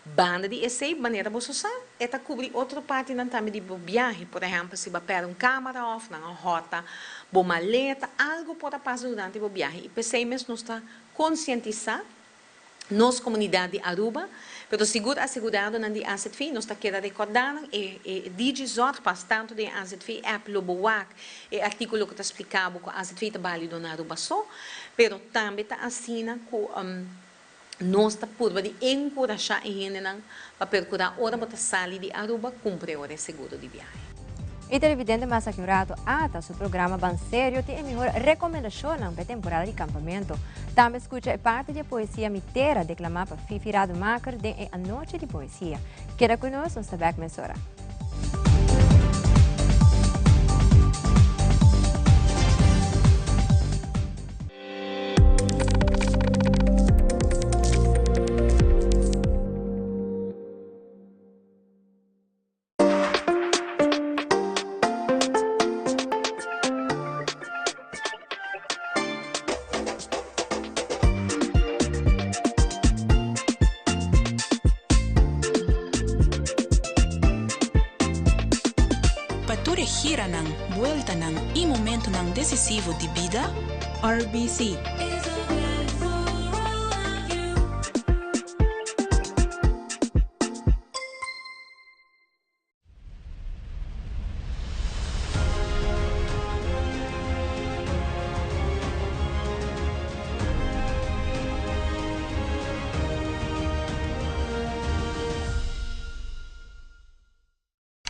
Banda di esei, manera boso sa, e ta kubri otro partinan tambe di bo biahe. Por ehèmpel, si bo a pèrdè un kámara òf nan a hòrta bo maleta, algu por a pasa durante bo biahe. I p'esei mes nos ta konsientisá nos komunidat di Aruba, pero sigur aseguradonan di azv, nos ta keda rekòrdá nan e e DigiZorgpas, tantu den e azv app lo bo wak e artíkulo ku ta splika bo ku azv ta bálido na Aruba so, pero tambe ta asina ku. Nos ta purba di enkurashá e hendenan pa perkurá ora bo ta sali di Aruba kumpra e ora e seguro di biahe. Y televidente mas aki un rato ata su programa Ban Serio tin e mihor recomendacionnan pa e temporada di campamento. Tambe scucha e parti di e poesia Mi Tera declama pa Fifi Rademaker den e Anochi di Poesia. Keda cu nos, nos ta bek mesora. Pa tur e giranan, bueltanan i momentunan desisivo di bida, RBC.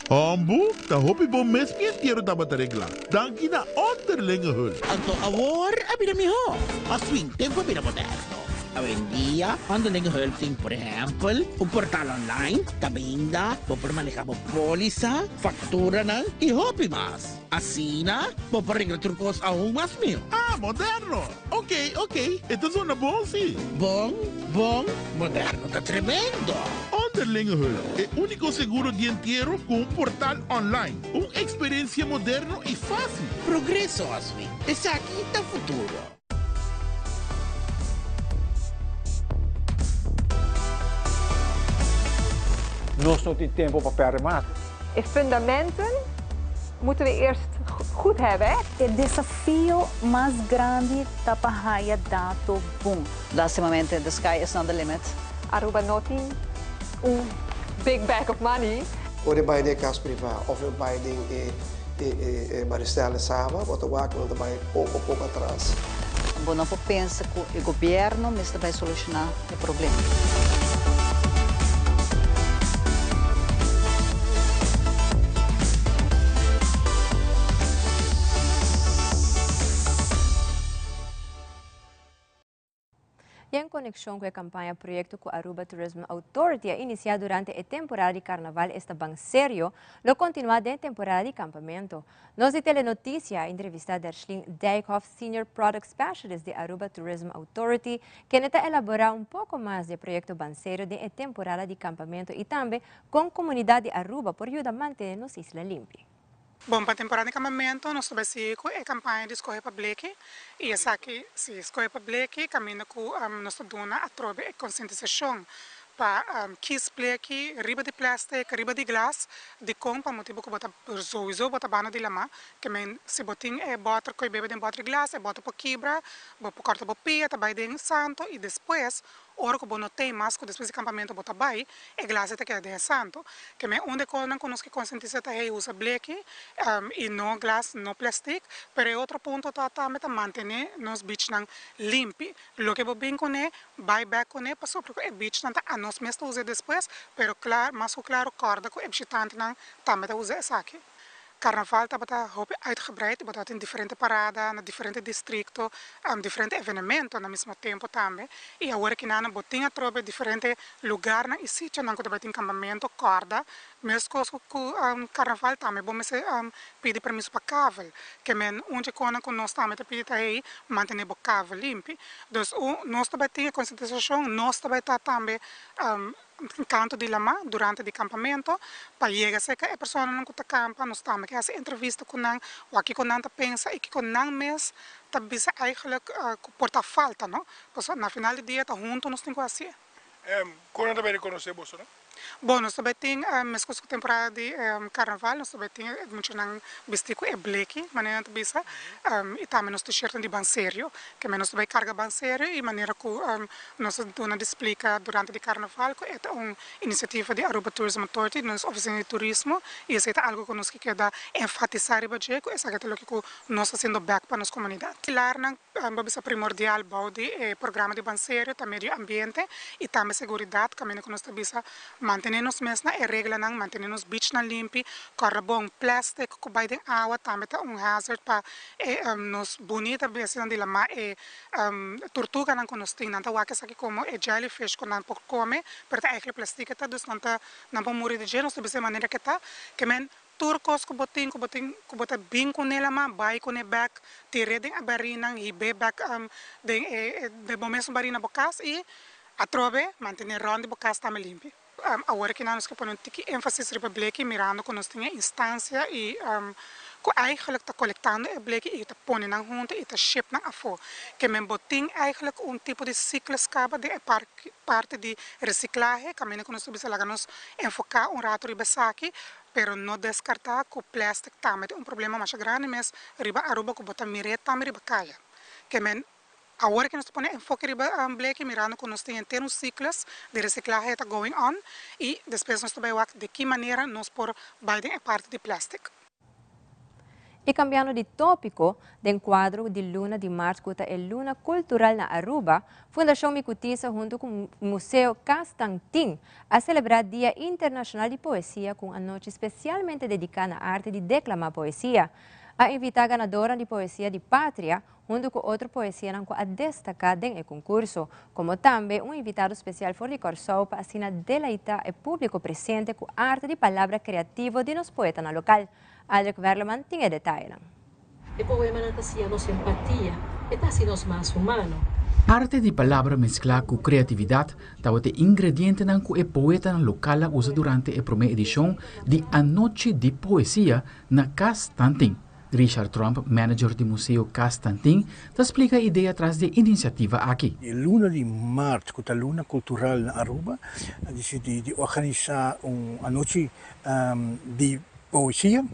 Hombu, ta hopi bon mes mi entiero tabata regla. Danki na Onderlinge Hulp. Anto awor a bira mihó. Oswin, tempu a bira moderno. Awendia, Onderlinge Hulp tin por ehèmpel un portal online kaminda bo por maneha bo pólisa, fakturanan i hopi mas. Asina, bo por regla tur kos aun mas mihó. Ah, moderno! Ok, ok, e ta zona bon si. Bon, bon, moderno ta tremendo! Onderlinge Hulp, e úniko seguro di entiero ku un portal online. Un eksperensia moderno i fásil. Progreso, Oswin. Esaki ta futuro. Nos no tin tempo pa perde mas. E fundamenten moeten we eerst goed hebben, hè? E desafio mas grandi ta pa haya dato bon. Lastimamente, the sky is not the limit. Aruba no tin un big bag of money. Ora e bai den e kas privá òf e bai den e e Maristella Saba, bo ta wak ku nan ta bai poko poko atras. Bo no por pensa ku e gobièrnu mester bai solushoná e problema. Y en conexion cu e campaña proyecto cu Aruba Tourism Authority a inicia durante e temporada di Carnaval esta Ban Serio, lo continua den e temporada di campamento. Nos di Telenoticia a entrevista Dershlin Dijkhoff, Senior Product Specialist di Aruba Tourism Authority, kende ta elabora un poco mas di e proyecto Ban Serio den e temporada di campamento y tambe con comunidad di Aruba por yuda mantene nos isla limpi. Bon, pa temporada di campamento nos ta bay sigui cu e campaña di Scoge pa Bleki y esaki, si, Scoge pa Bleki caminda cu nos ta duna atrobe e concientisacion pa kies bleki riba di plastic, riba di glas, dicon pa motibo cu bo ta souiso bo ta banda di lama, ke men si bo tin e boter cu e bebe den boter di glas e boter por kibra, bo por corta bo pia ta bay den santo y despues Ora ku bo no tei mas ku despues di kampamentu bo ta bai, e glasia ta keda den e santu. Ke men un di e kosnan ku nos ke konsientisá ta hey usa bleki i no glas, no plèstik. Pero e otro punto ta tambe ta mantené nos bichnan limpi. Loke bo bin kuné, bai bèk kuné pasobra ku e bichnan ta anos mes ta us'é despues, pero kla mas ku klaru kòrda ku e bishitantenan tambe ta usa esaki. Carnaval tabata hopi uitgebreid, bo tabatin diferente parada na diferente districto, diferente evenemento na mismo tempo tambe. Y awor aki nan bo tin atrobe diferente lugarnan y sitionan cu ta bay tin campamento, corda, mescos cu Carnaval tambe bo mester pidi permiso pa kavel. Ke men un dje conan cu nos tambe ta pidi ta hey, mantene bo kavel limpi. Dus nos ta bay tin e concientisacion, nos ta bay ta tambe Kantu di lamá durante di kampamento pa yega serka e personanan ku ta kampa nos tambe ke hasi entrevista ku nan wak kiko nan ta pensa i kiko nan mes ta bisa eigenlijk ku por ta falta no pasobra na final di dia ta huntu nos tin ku hasié. Kon nan ta bai rekonosé boso no? Bon nos ta bai tin meskos ku temporada di karnaval nos ta bai tin e muchanan bistí ku e bleki manera nan ta bisa i tambe nos t-shirtnan di Banserio ke men nos ta bai karga Banserio i manera ku Nos a duna di splika durante di Carnaval ku e ta un inisiativa di Aruba Tourism Authority, di nos ofisina di turismo, i esei ta algu ku nos ke keda enfatisá riba dje, ku esaki ta loke ku nos ta hasiendo bèk pa nos komunidat. Pilarnan bo bisa primordial bou di e programa di Banserio ta medio ambiente i tambe seguridat, kaminda ku nos ta bisa. Mantené nos mes na e reglanan, mantené nos beachnan limpi, kòrda bon plastic ku bai den awa tambe ta un hazard pa e nos bunita bestianan di lamá, e turtuganan ku nos tin, nan ta wak esaki komo e jellyfish ku nan por kome, pero ta eigenlijk plastic e ta, dus nan ta nan por muri di dje, nos ta bisa e manera ke ta, ke men tur kos ku bo tin ku bo tin ku bo ta bin kuné lamá bai kuné bèk, tir'é den e barinan, hib'é bèk den e den bo mesun bari na bo kas i Atrobe, mantené rònt di bo kas tambe limpi. Awor aki nan nos ke pone un tiki énfasis riba bleki mirando ku nos tin e instansia i ku eigentlik ta kolektando e bleki i ta pone nan huntu i ta ship nan afó. Ke men bo tin eigentlik un tipo di siklus kaba den e parti di resiklahe kaminda ku nos ta bisa laga nos enfoká un ratu riba esaki pero no deskartá ku plèstik tambe ta un problema masha grandi mes riba Aruba ku bo ta mir'é tambe riba kaya. Ke men Awor ke nos ta pone enfoke riba bleki mirando ku nos tin henter un siklus di resiklahe ta going on i despues nos ta bai wak di ki manera nos por bai den e parti di plastic. I kambiando di tópiko, den kuadro di luna di mart ku ta e luna kultural na Aruba, Fundashon Mi Kutisa huntu ku Museo Cas Tantin a selebrá Dia Internashonal di Poesia ku un anochi spesialmente dediká na arte di deklamá poesia. A invitá ganadornan di poesia di Patria huntu ku otro poesianan ku a destaká den e konkurso, komo tambe un invitado spesial for di Kòrsou pa asina deleitá e públiko presente ku arte di palabra kreativo di nos poetanan lokal. Aldrich Werleman tin e detayenan. E poemanan ta siña nos empatia, e ta hasi nos mas humano. Arte di palabra mesklá ku kreatividat tabata e ingredientenan ku e poetanan lokal a usa durante e promé edishon di Anochi di Poesia na Kas Tantin. Richard Tromp, manager di Museo Cas Tantin, ta splica e idea tras di e iniciativa aki. E luna di maart, cu ta luna cultural na Aruba, a dicidi di organisa un anochi di poesia.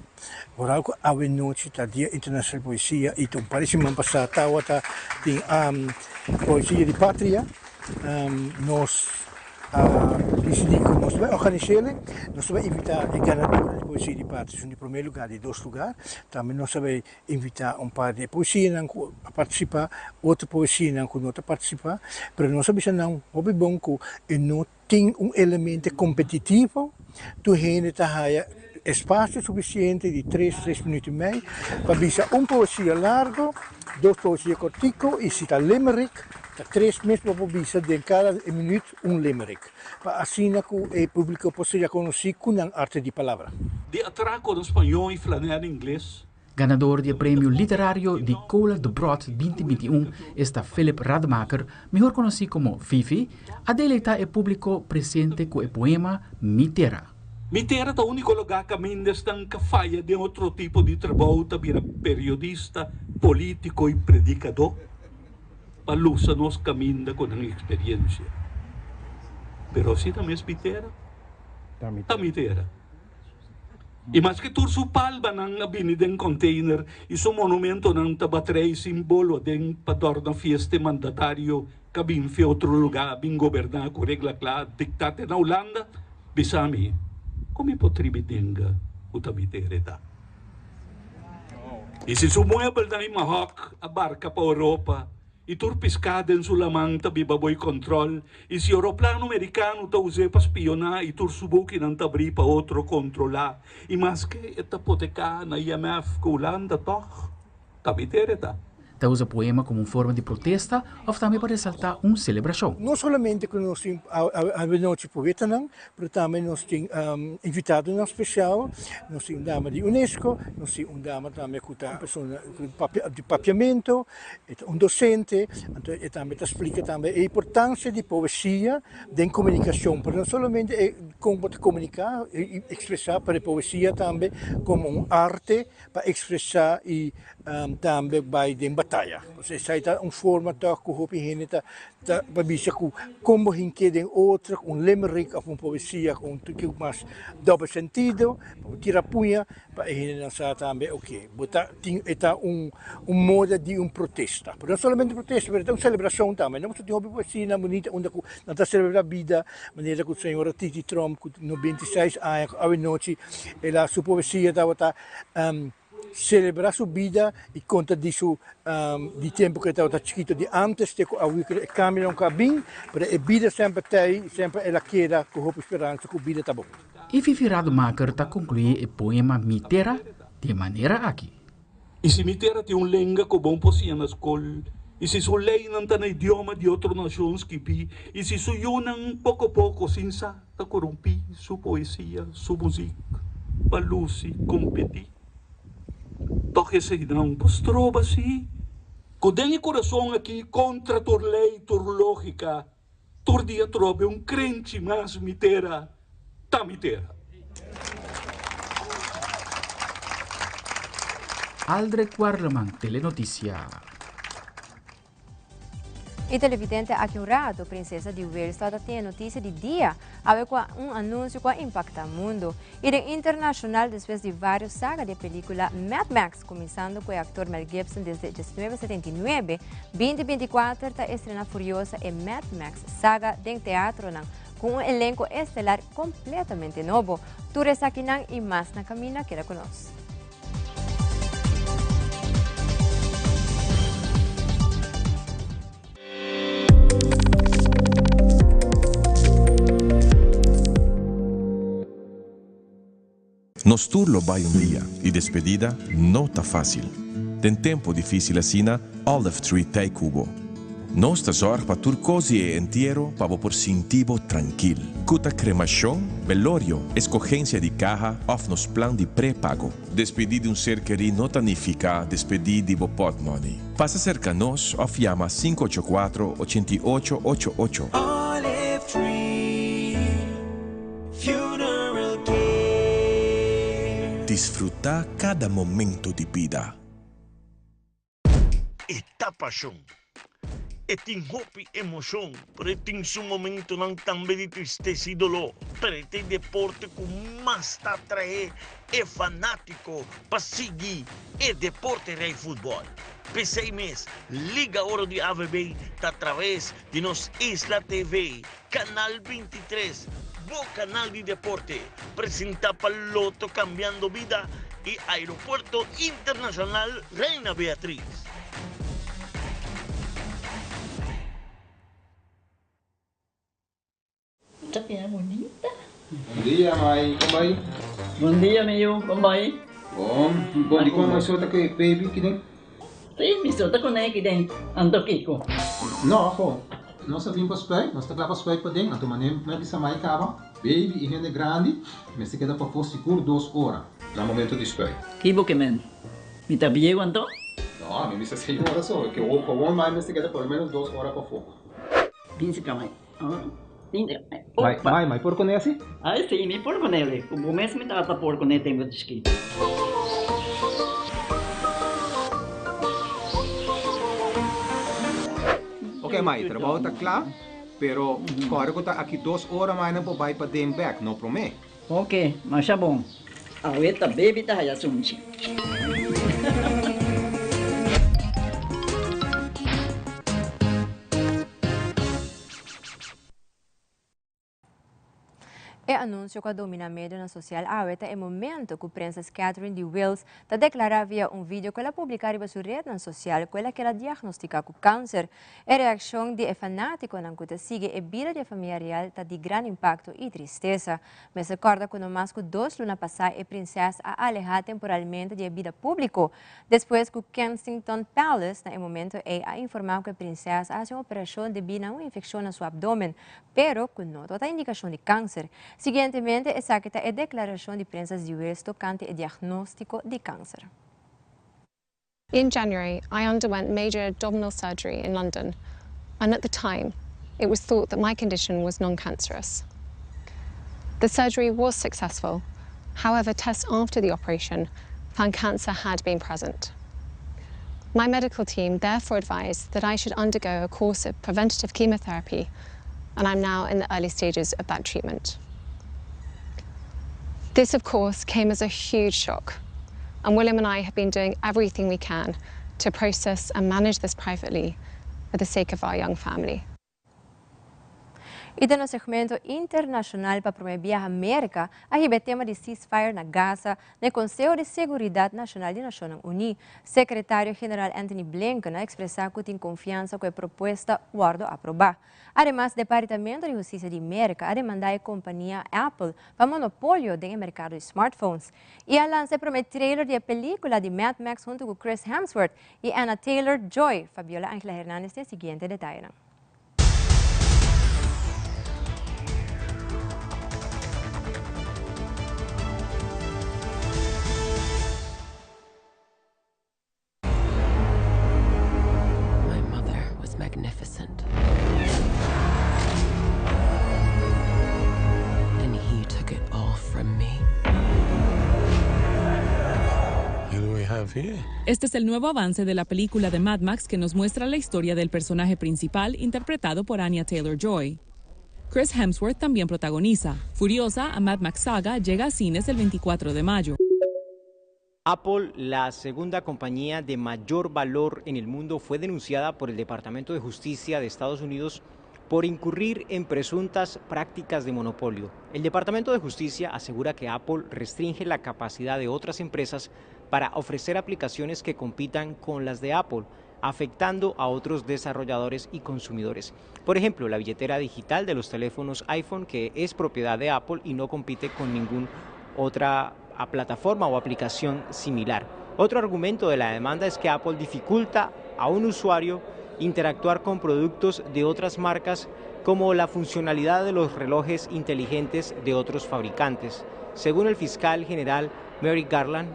Vooral cu awe nochi ta Dia Internacional di Poesia y ta un par di siman pasa tawata tin Poesia di Patria. Nos a disidí ku nos ta bai organis'é, nos ta bai invitá e ganadónan di Poesia di Patria, esun di promé lugá, di dos lugá. Tambe nos ta bai invitá un par di e poesianan ku a partisipá, otro poesianan ku no ta partisipá, pero nos a bisa nan hopi bon ku e no tin un elemento kompetitivo, tur hende ta haya espasio sufisiente di tres, tres minuut i mei pa bisa un poesia largo, dos poesia kortiko i si ta limerick ta tres mes bo por bisa den kada minuut un limerick pa asina ku e publiko por sea konosí ku nan arte di palabra. Di atraco na spañó i flanel ingles. Ganador di e premio literario di Cola Debrot 2021 esta Philip Rademaker, mihor konosí komo Fifi, a deleitá e públiko presente ku e poema Mi Tera. Mi tera ta úniko lugá kaminda esnan ka faya den otro tipo di trabou ta bira periodista, polítiko i predikadó pa lusa nos kaminda ku nan eksperiensia. Pero asina mes mi tera ta mi tera. I maske tur su palmanan a bini den container i su monumentonan ta batrei simbolo den pa dòrna fiesta e mandatario ka bin fe otro lugá bin goberná ku regla kla diktá te na Hulanda, bisa mi, kon mi por tribi denga ku ta mi tera e ta? I si su muebelnan i mahòk a barka pa Europa I tur piská den su laman ta biba boi kòntròl, i si oroplano merikano ta us'é pa spioná i tur su bukinan ta abrí pa otro kontrolá, i maske e ta poteká na IMF ku Hulanda tòg ta mi tere ta. Ta usa poema komo un forma di protesta òf tambe pa resaltá un selebrashon. No solamente ku nos tin avenochi poetanan, pero tambe nos tin invitadonan spesial, nos tin un dama di UNESCO, nos tin un dama tambe ku ta un persona di papiamento, E ta un docente, anto e tambe ta splica tambe e importancia di poesia den comunicacion, pero no solamente e con bo ta comunica y expresa, pero e poesia tambe como un arte pa expresa y tambe bay den bataya. Esai ta un forma toch cu hopi hende ta ta bisa cu con bo hinke den otro, un limerick of un poesia cu un tiki mas dobbel sentido, pa bo tira puña. Pa e hendenan sa tambe oke bo ta tin e ta un un moda di un protesta, pero no solamente protesta pero ta un selebrashon tambe, no pasobra tin hopi poesianan bunita unda ku nan ta selebrá bida manera ku señora Titi Tromp ku 96 aña ku awenochi el a su poesia tabata. selebrá su bida i konta di su di tempu ku e tabata chikitu di ántes te ku awe ku e kambionan ku a bin, pero e bida semper ta ei, semper el a keda ku hopi speransa ku bida ta bon. I Fifi Rademaker ta konkluí e poema Mi Tera di e manera aki. I si mi tera tin un lenga ku bon por siña na skol, i si su leinan ta na idioma di otro nashon skibí, i si su yunan poko poko sin sa ta korumpí su poesia, su muzik, pa lusi kompetí, tòg eseinan por stroba sí ku den e kurason akí kontra tur lei, tur lógika, Tur dia trobe un krenchi mas mi tera ta mi tera. Aldrich Werleman, Telenoticia. E televidente aki un rato, Princesa di Wales tabata tin e noticia di dia, awe cu un anuncio cu a impacta mundo. Y den internacional despues di varios saga di e pelicula Mad Max. Kuminsando ku e aktor Mel Gibson desde 1979, 2024 ta estrena Furiosa e Mad Max saga den teatronan ku un elenko estelar kompletamente nobo. Tur esakinan i mas na kaminda, keda ku nos. Nos tur lo bai un dia y despedida no ta facil. Den tempo dificil asina, Olive Tree t'ey cu bo. Nos ta zorg pa tur cos di e entiero pa bo por sinti bo trankil. Cu ta cremacion, velorio, escogencia di caha of nos plan di pre-pago. Despedi di un ser keri no ta nifica despedi di bo potmoney. Pasa cerca nos of yama 584 88 88. Olive Tree. Funeral Care. Disfruta cada momento di bida. E ta pashon. E tin hopi emoshon, pero e tin su momentonan tambe di tristesa i doló. Pero e ta e deporte ku mas ta atraé e fanátiko pa sigui e deporte rei futbòl. P'esei mes, Liga Oro di AVB ta atraves di nos Isla TV Canal 23, bo canal di deporte, presenta pa Lotto Cambiando Bida y Aeropuerto Internacional Reina Beatriz. Ta bira bunita. Bon dia mai, kon bai? Bon dia mi yu, kon bai? Bon, bon di kon mai so ta ku e baby kiden? Sí, mi so ta kuné kiden, anto kiko? No, afo, nos a bin pa spuit, nos ta kla pa spuit paden, anto manera mi a bisa mai kaba, baby i hende grandi mester keda pafó sigur dos ora na momento di spuit. Ki bo ke men? Mi ta bieu anto? No, mi bisa señora so, ke gewoon mai mester keda por lo menos dos ora pafó. Bin si ka mai. Mai, mai, mai por kuné asi? Ai si, mi por kuné. Ku bo mes mi tata por kuné tempu di chikito. Ok mai, trabou ta kla, pero kòrda ku ta aki dos ora mai nan por bai paden bèk, no promé. Ok, masha bon. Awe ta baby ta haya sunchi. E anunsio ku a dominá medionan sosial awe ta e momento ku Prinses Catherine di Wales ta deklará via un video ku el a publiká riba su retnan sosial ku el a keda diagnostiká ku kanser. E reakshon di e fanátikonan ku ta sigui e bida di e famia real ta di gran impakto i tristesa. Mester kòrda ku no mas ku dos luna pasá e prinsès a alehá temporalmente di e bida públiko Despues ku Kensington Palace na e momento ei a informá ku e prinses a hasi un operashon debí na un infekshon na su abdomen, pero ku no tabata indikashon di kanser. Siguientemente esaki ta e deklarashon di Prinses di Wales tokante e diagnóstiko di kanser. In January, I underwent major abdominal surgery in London, and at the time, it was thought that my condition was non-cancerous. The surgery was successful, however, tests after the operation found cancer had been present. My medical team therefore advised that I should undergo a course of preventative chemotherapy, and I'm now in the early stages of that treatment. This, of course, came as a huge shock, and William and I have been doing everything we can to process and manage this privately for the sake of our young family. Y den nos segmento internacional pa prome biaha Merca a hiba e tema di ceasefire na Gaza na e Conseho di Seguridad Nacional di Nacionnan Uni. Secretario General Antony Blinken a expresa cu tin confiansa cu e propuesta wordo aproba. Ademas Departamento di Husticia di Merca a demanda e compania Apple pa monopolio den e mercado di smartphones. Y a lansa e prome trailer di e pelicula di Mad Max hunto cu Chris Hemsworth y Anna Taylor-Joy. Fabiola Angela Hernandez tin e siguiente detayenan. My mother was magnificent. And he took it all from me. Who do we have here? Este es el nuevo avance de la película de Mad Max que nos muestra la historia del personaje principal interpretado por Anya Taylor-Joy. Chris Hemsworth también protagoniza. Furiosa, a Mad Max Saga llega a cines el 24 de mayo. Apple, la segunda compañía de mayor valor en el mundo, fue denunciada por el Departamento de Justicia de Estados Unidos por incurrir en presuntas prácticas de monopolio. El Departamento de Justicia asegura que Apple restringe la capacidad de otras empresas para ofrecer aplicaciones que compitan con las de Apple, afectando a otros desarrolladores y consumidores. Por ejemplo, la billetera digital de los teléfonos iPhone, que es propiedad de Apple y no compite con ninguna otra plataforma o aplicación similar. Otro argumento de la demanda es que Apple dificulta a un usuario interactuar con productos de otras marcas como la funcionalidad de los relojes inteligentes de otros fabricantes. Según el fiscal general Merrick Garland,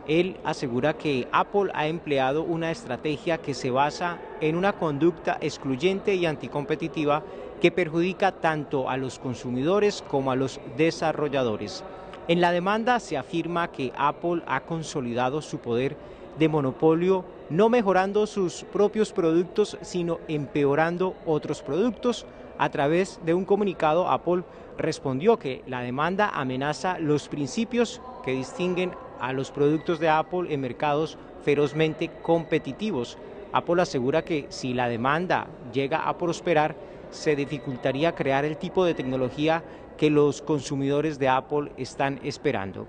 él asegura que Apple ha empleado una estrategia que se basa en una conducta excluyente y anticompetitiva que perjudica tanto a los consumidores como a los desarrolladores. En la demanda se afirma que Apple ha consolidado su poder de monopolio, no mejorando sus propios productos, sino empeorando otros productos. A través de un comunicado, Apple respondió que la demanda amenaza los principios que distinguen a los productos de Apple en mercados ferozmente competitivos. Apple asegura que si la demanda llega a prosperar, se dificultaría crear el tipo de tecnología que los consumidores de Apple están esperando.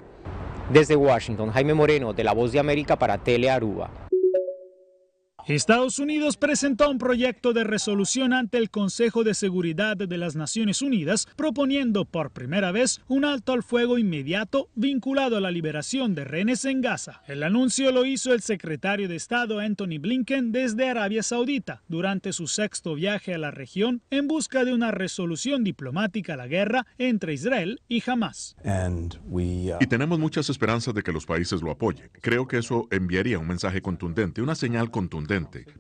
Desde Washington, Jaime Moreno, de La Voz de América para Telearuba. Estados Unidos presentó un proyecto de resolución ante el Consejo de Seguridad de las Naciones Unidas proponiendo por primera vez un alto al fuego inmediato vinculado a la liberación de rehenes en Gaza. El anuncio lo hizo el secretario de Estado Antony Blinken desde Arabia Saudita durante su sexto viaje a la región en busca de una resolución diplomática a la guerra entre Israel y Hamas. Y tenemos muchas esperanzas de que los países lo apoyen. Creo que eso enviaría un mensaje contundente, una señal contundente.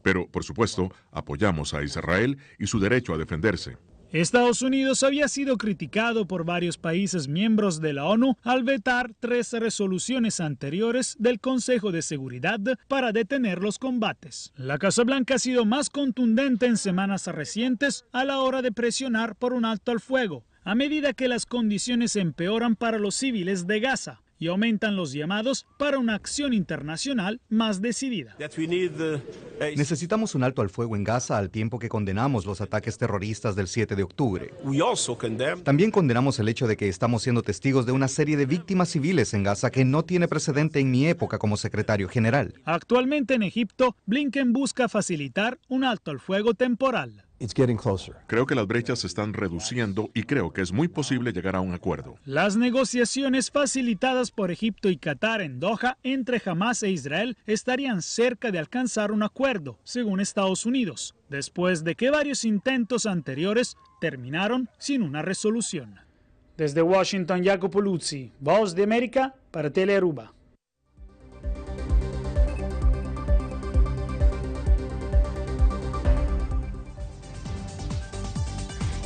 Pero, por supuesto, apoyamos a Israel y su derecho a defenderse. Estados Unidos había sido criticado por varios países miembros de la ONU al vetar 3 resoluciones anteriores del Consejo de Seguridad para detener los combates. La Casa Blanca ha sido más contundente en semanas recientes a la hora de presionar por un alto al fuego, a medida que las condiciones empeoran para los civiles de Gaza y aumentan los llamados para una acción internacional más decidida. Necesitamos un alto al fuego en Gaza al tiempo que condenamos los ataques terroristas del 7 de octubre. También condenamos el hecho de que estamos siendo testigos de una serie de víctimas civiles en Gaza que no tiene precedente en mi época como secretario general. Actualmente en Egipto, Blinken busca facilitar un alto al fuego temporal. It's getting closer. Creo que las brechas se están reduciendo y creo que es muy posible llegar a un acuerdo. Las negociaciones facilitadas por Egipto y Qatar en Doha entre Hamas e Israel estarían cerca de alcanzar un acuerdo, según Estados Unidos, después de que varios intentos anteriores terminaron sin una resolución. Desde Washington, Jacopo Luzzi, Voz de América, para Telearuba.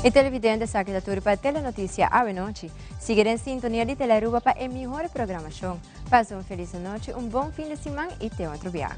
E televidente sa ki ta tur pa Telenoticia awe nochi. Sigui den sintonia di Telearuba pa e mihor programacion. Pasa un feliz anochi, un bon fin di siman y te otro biaha.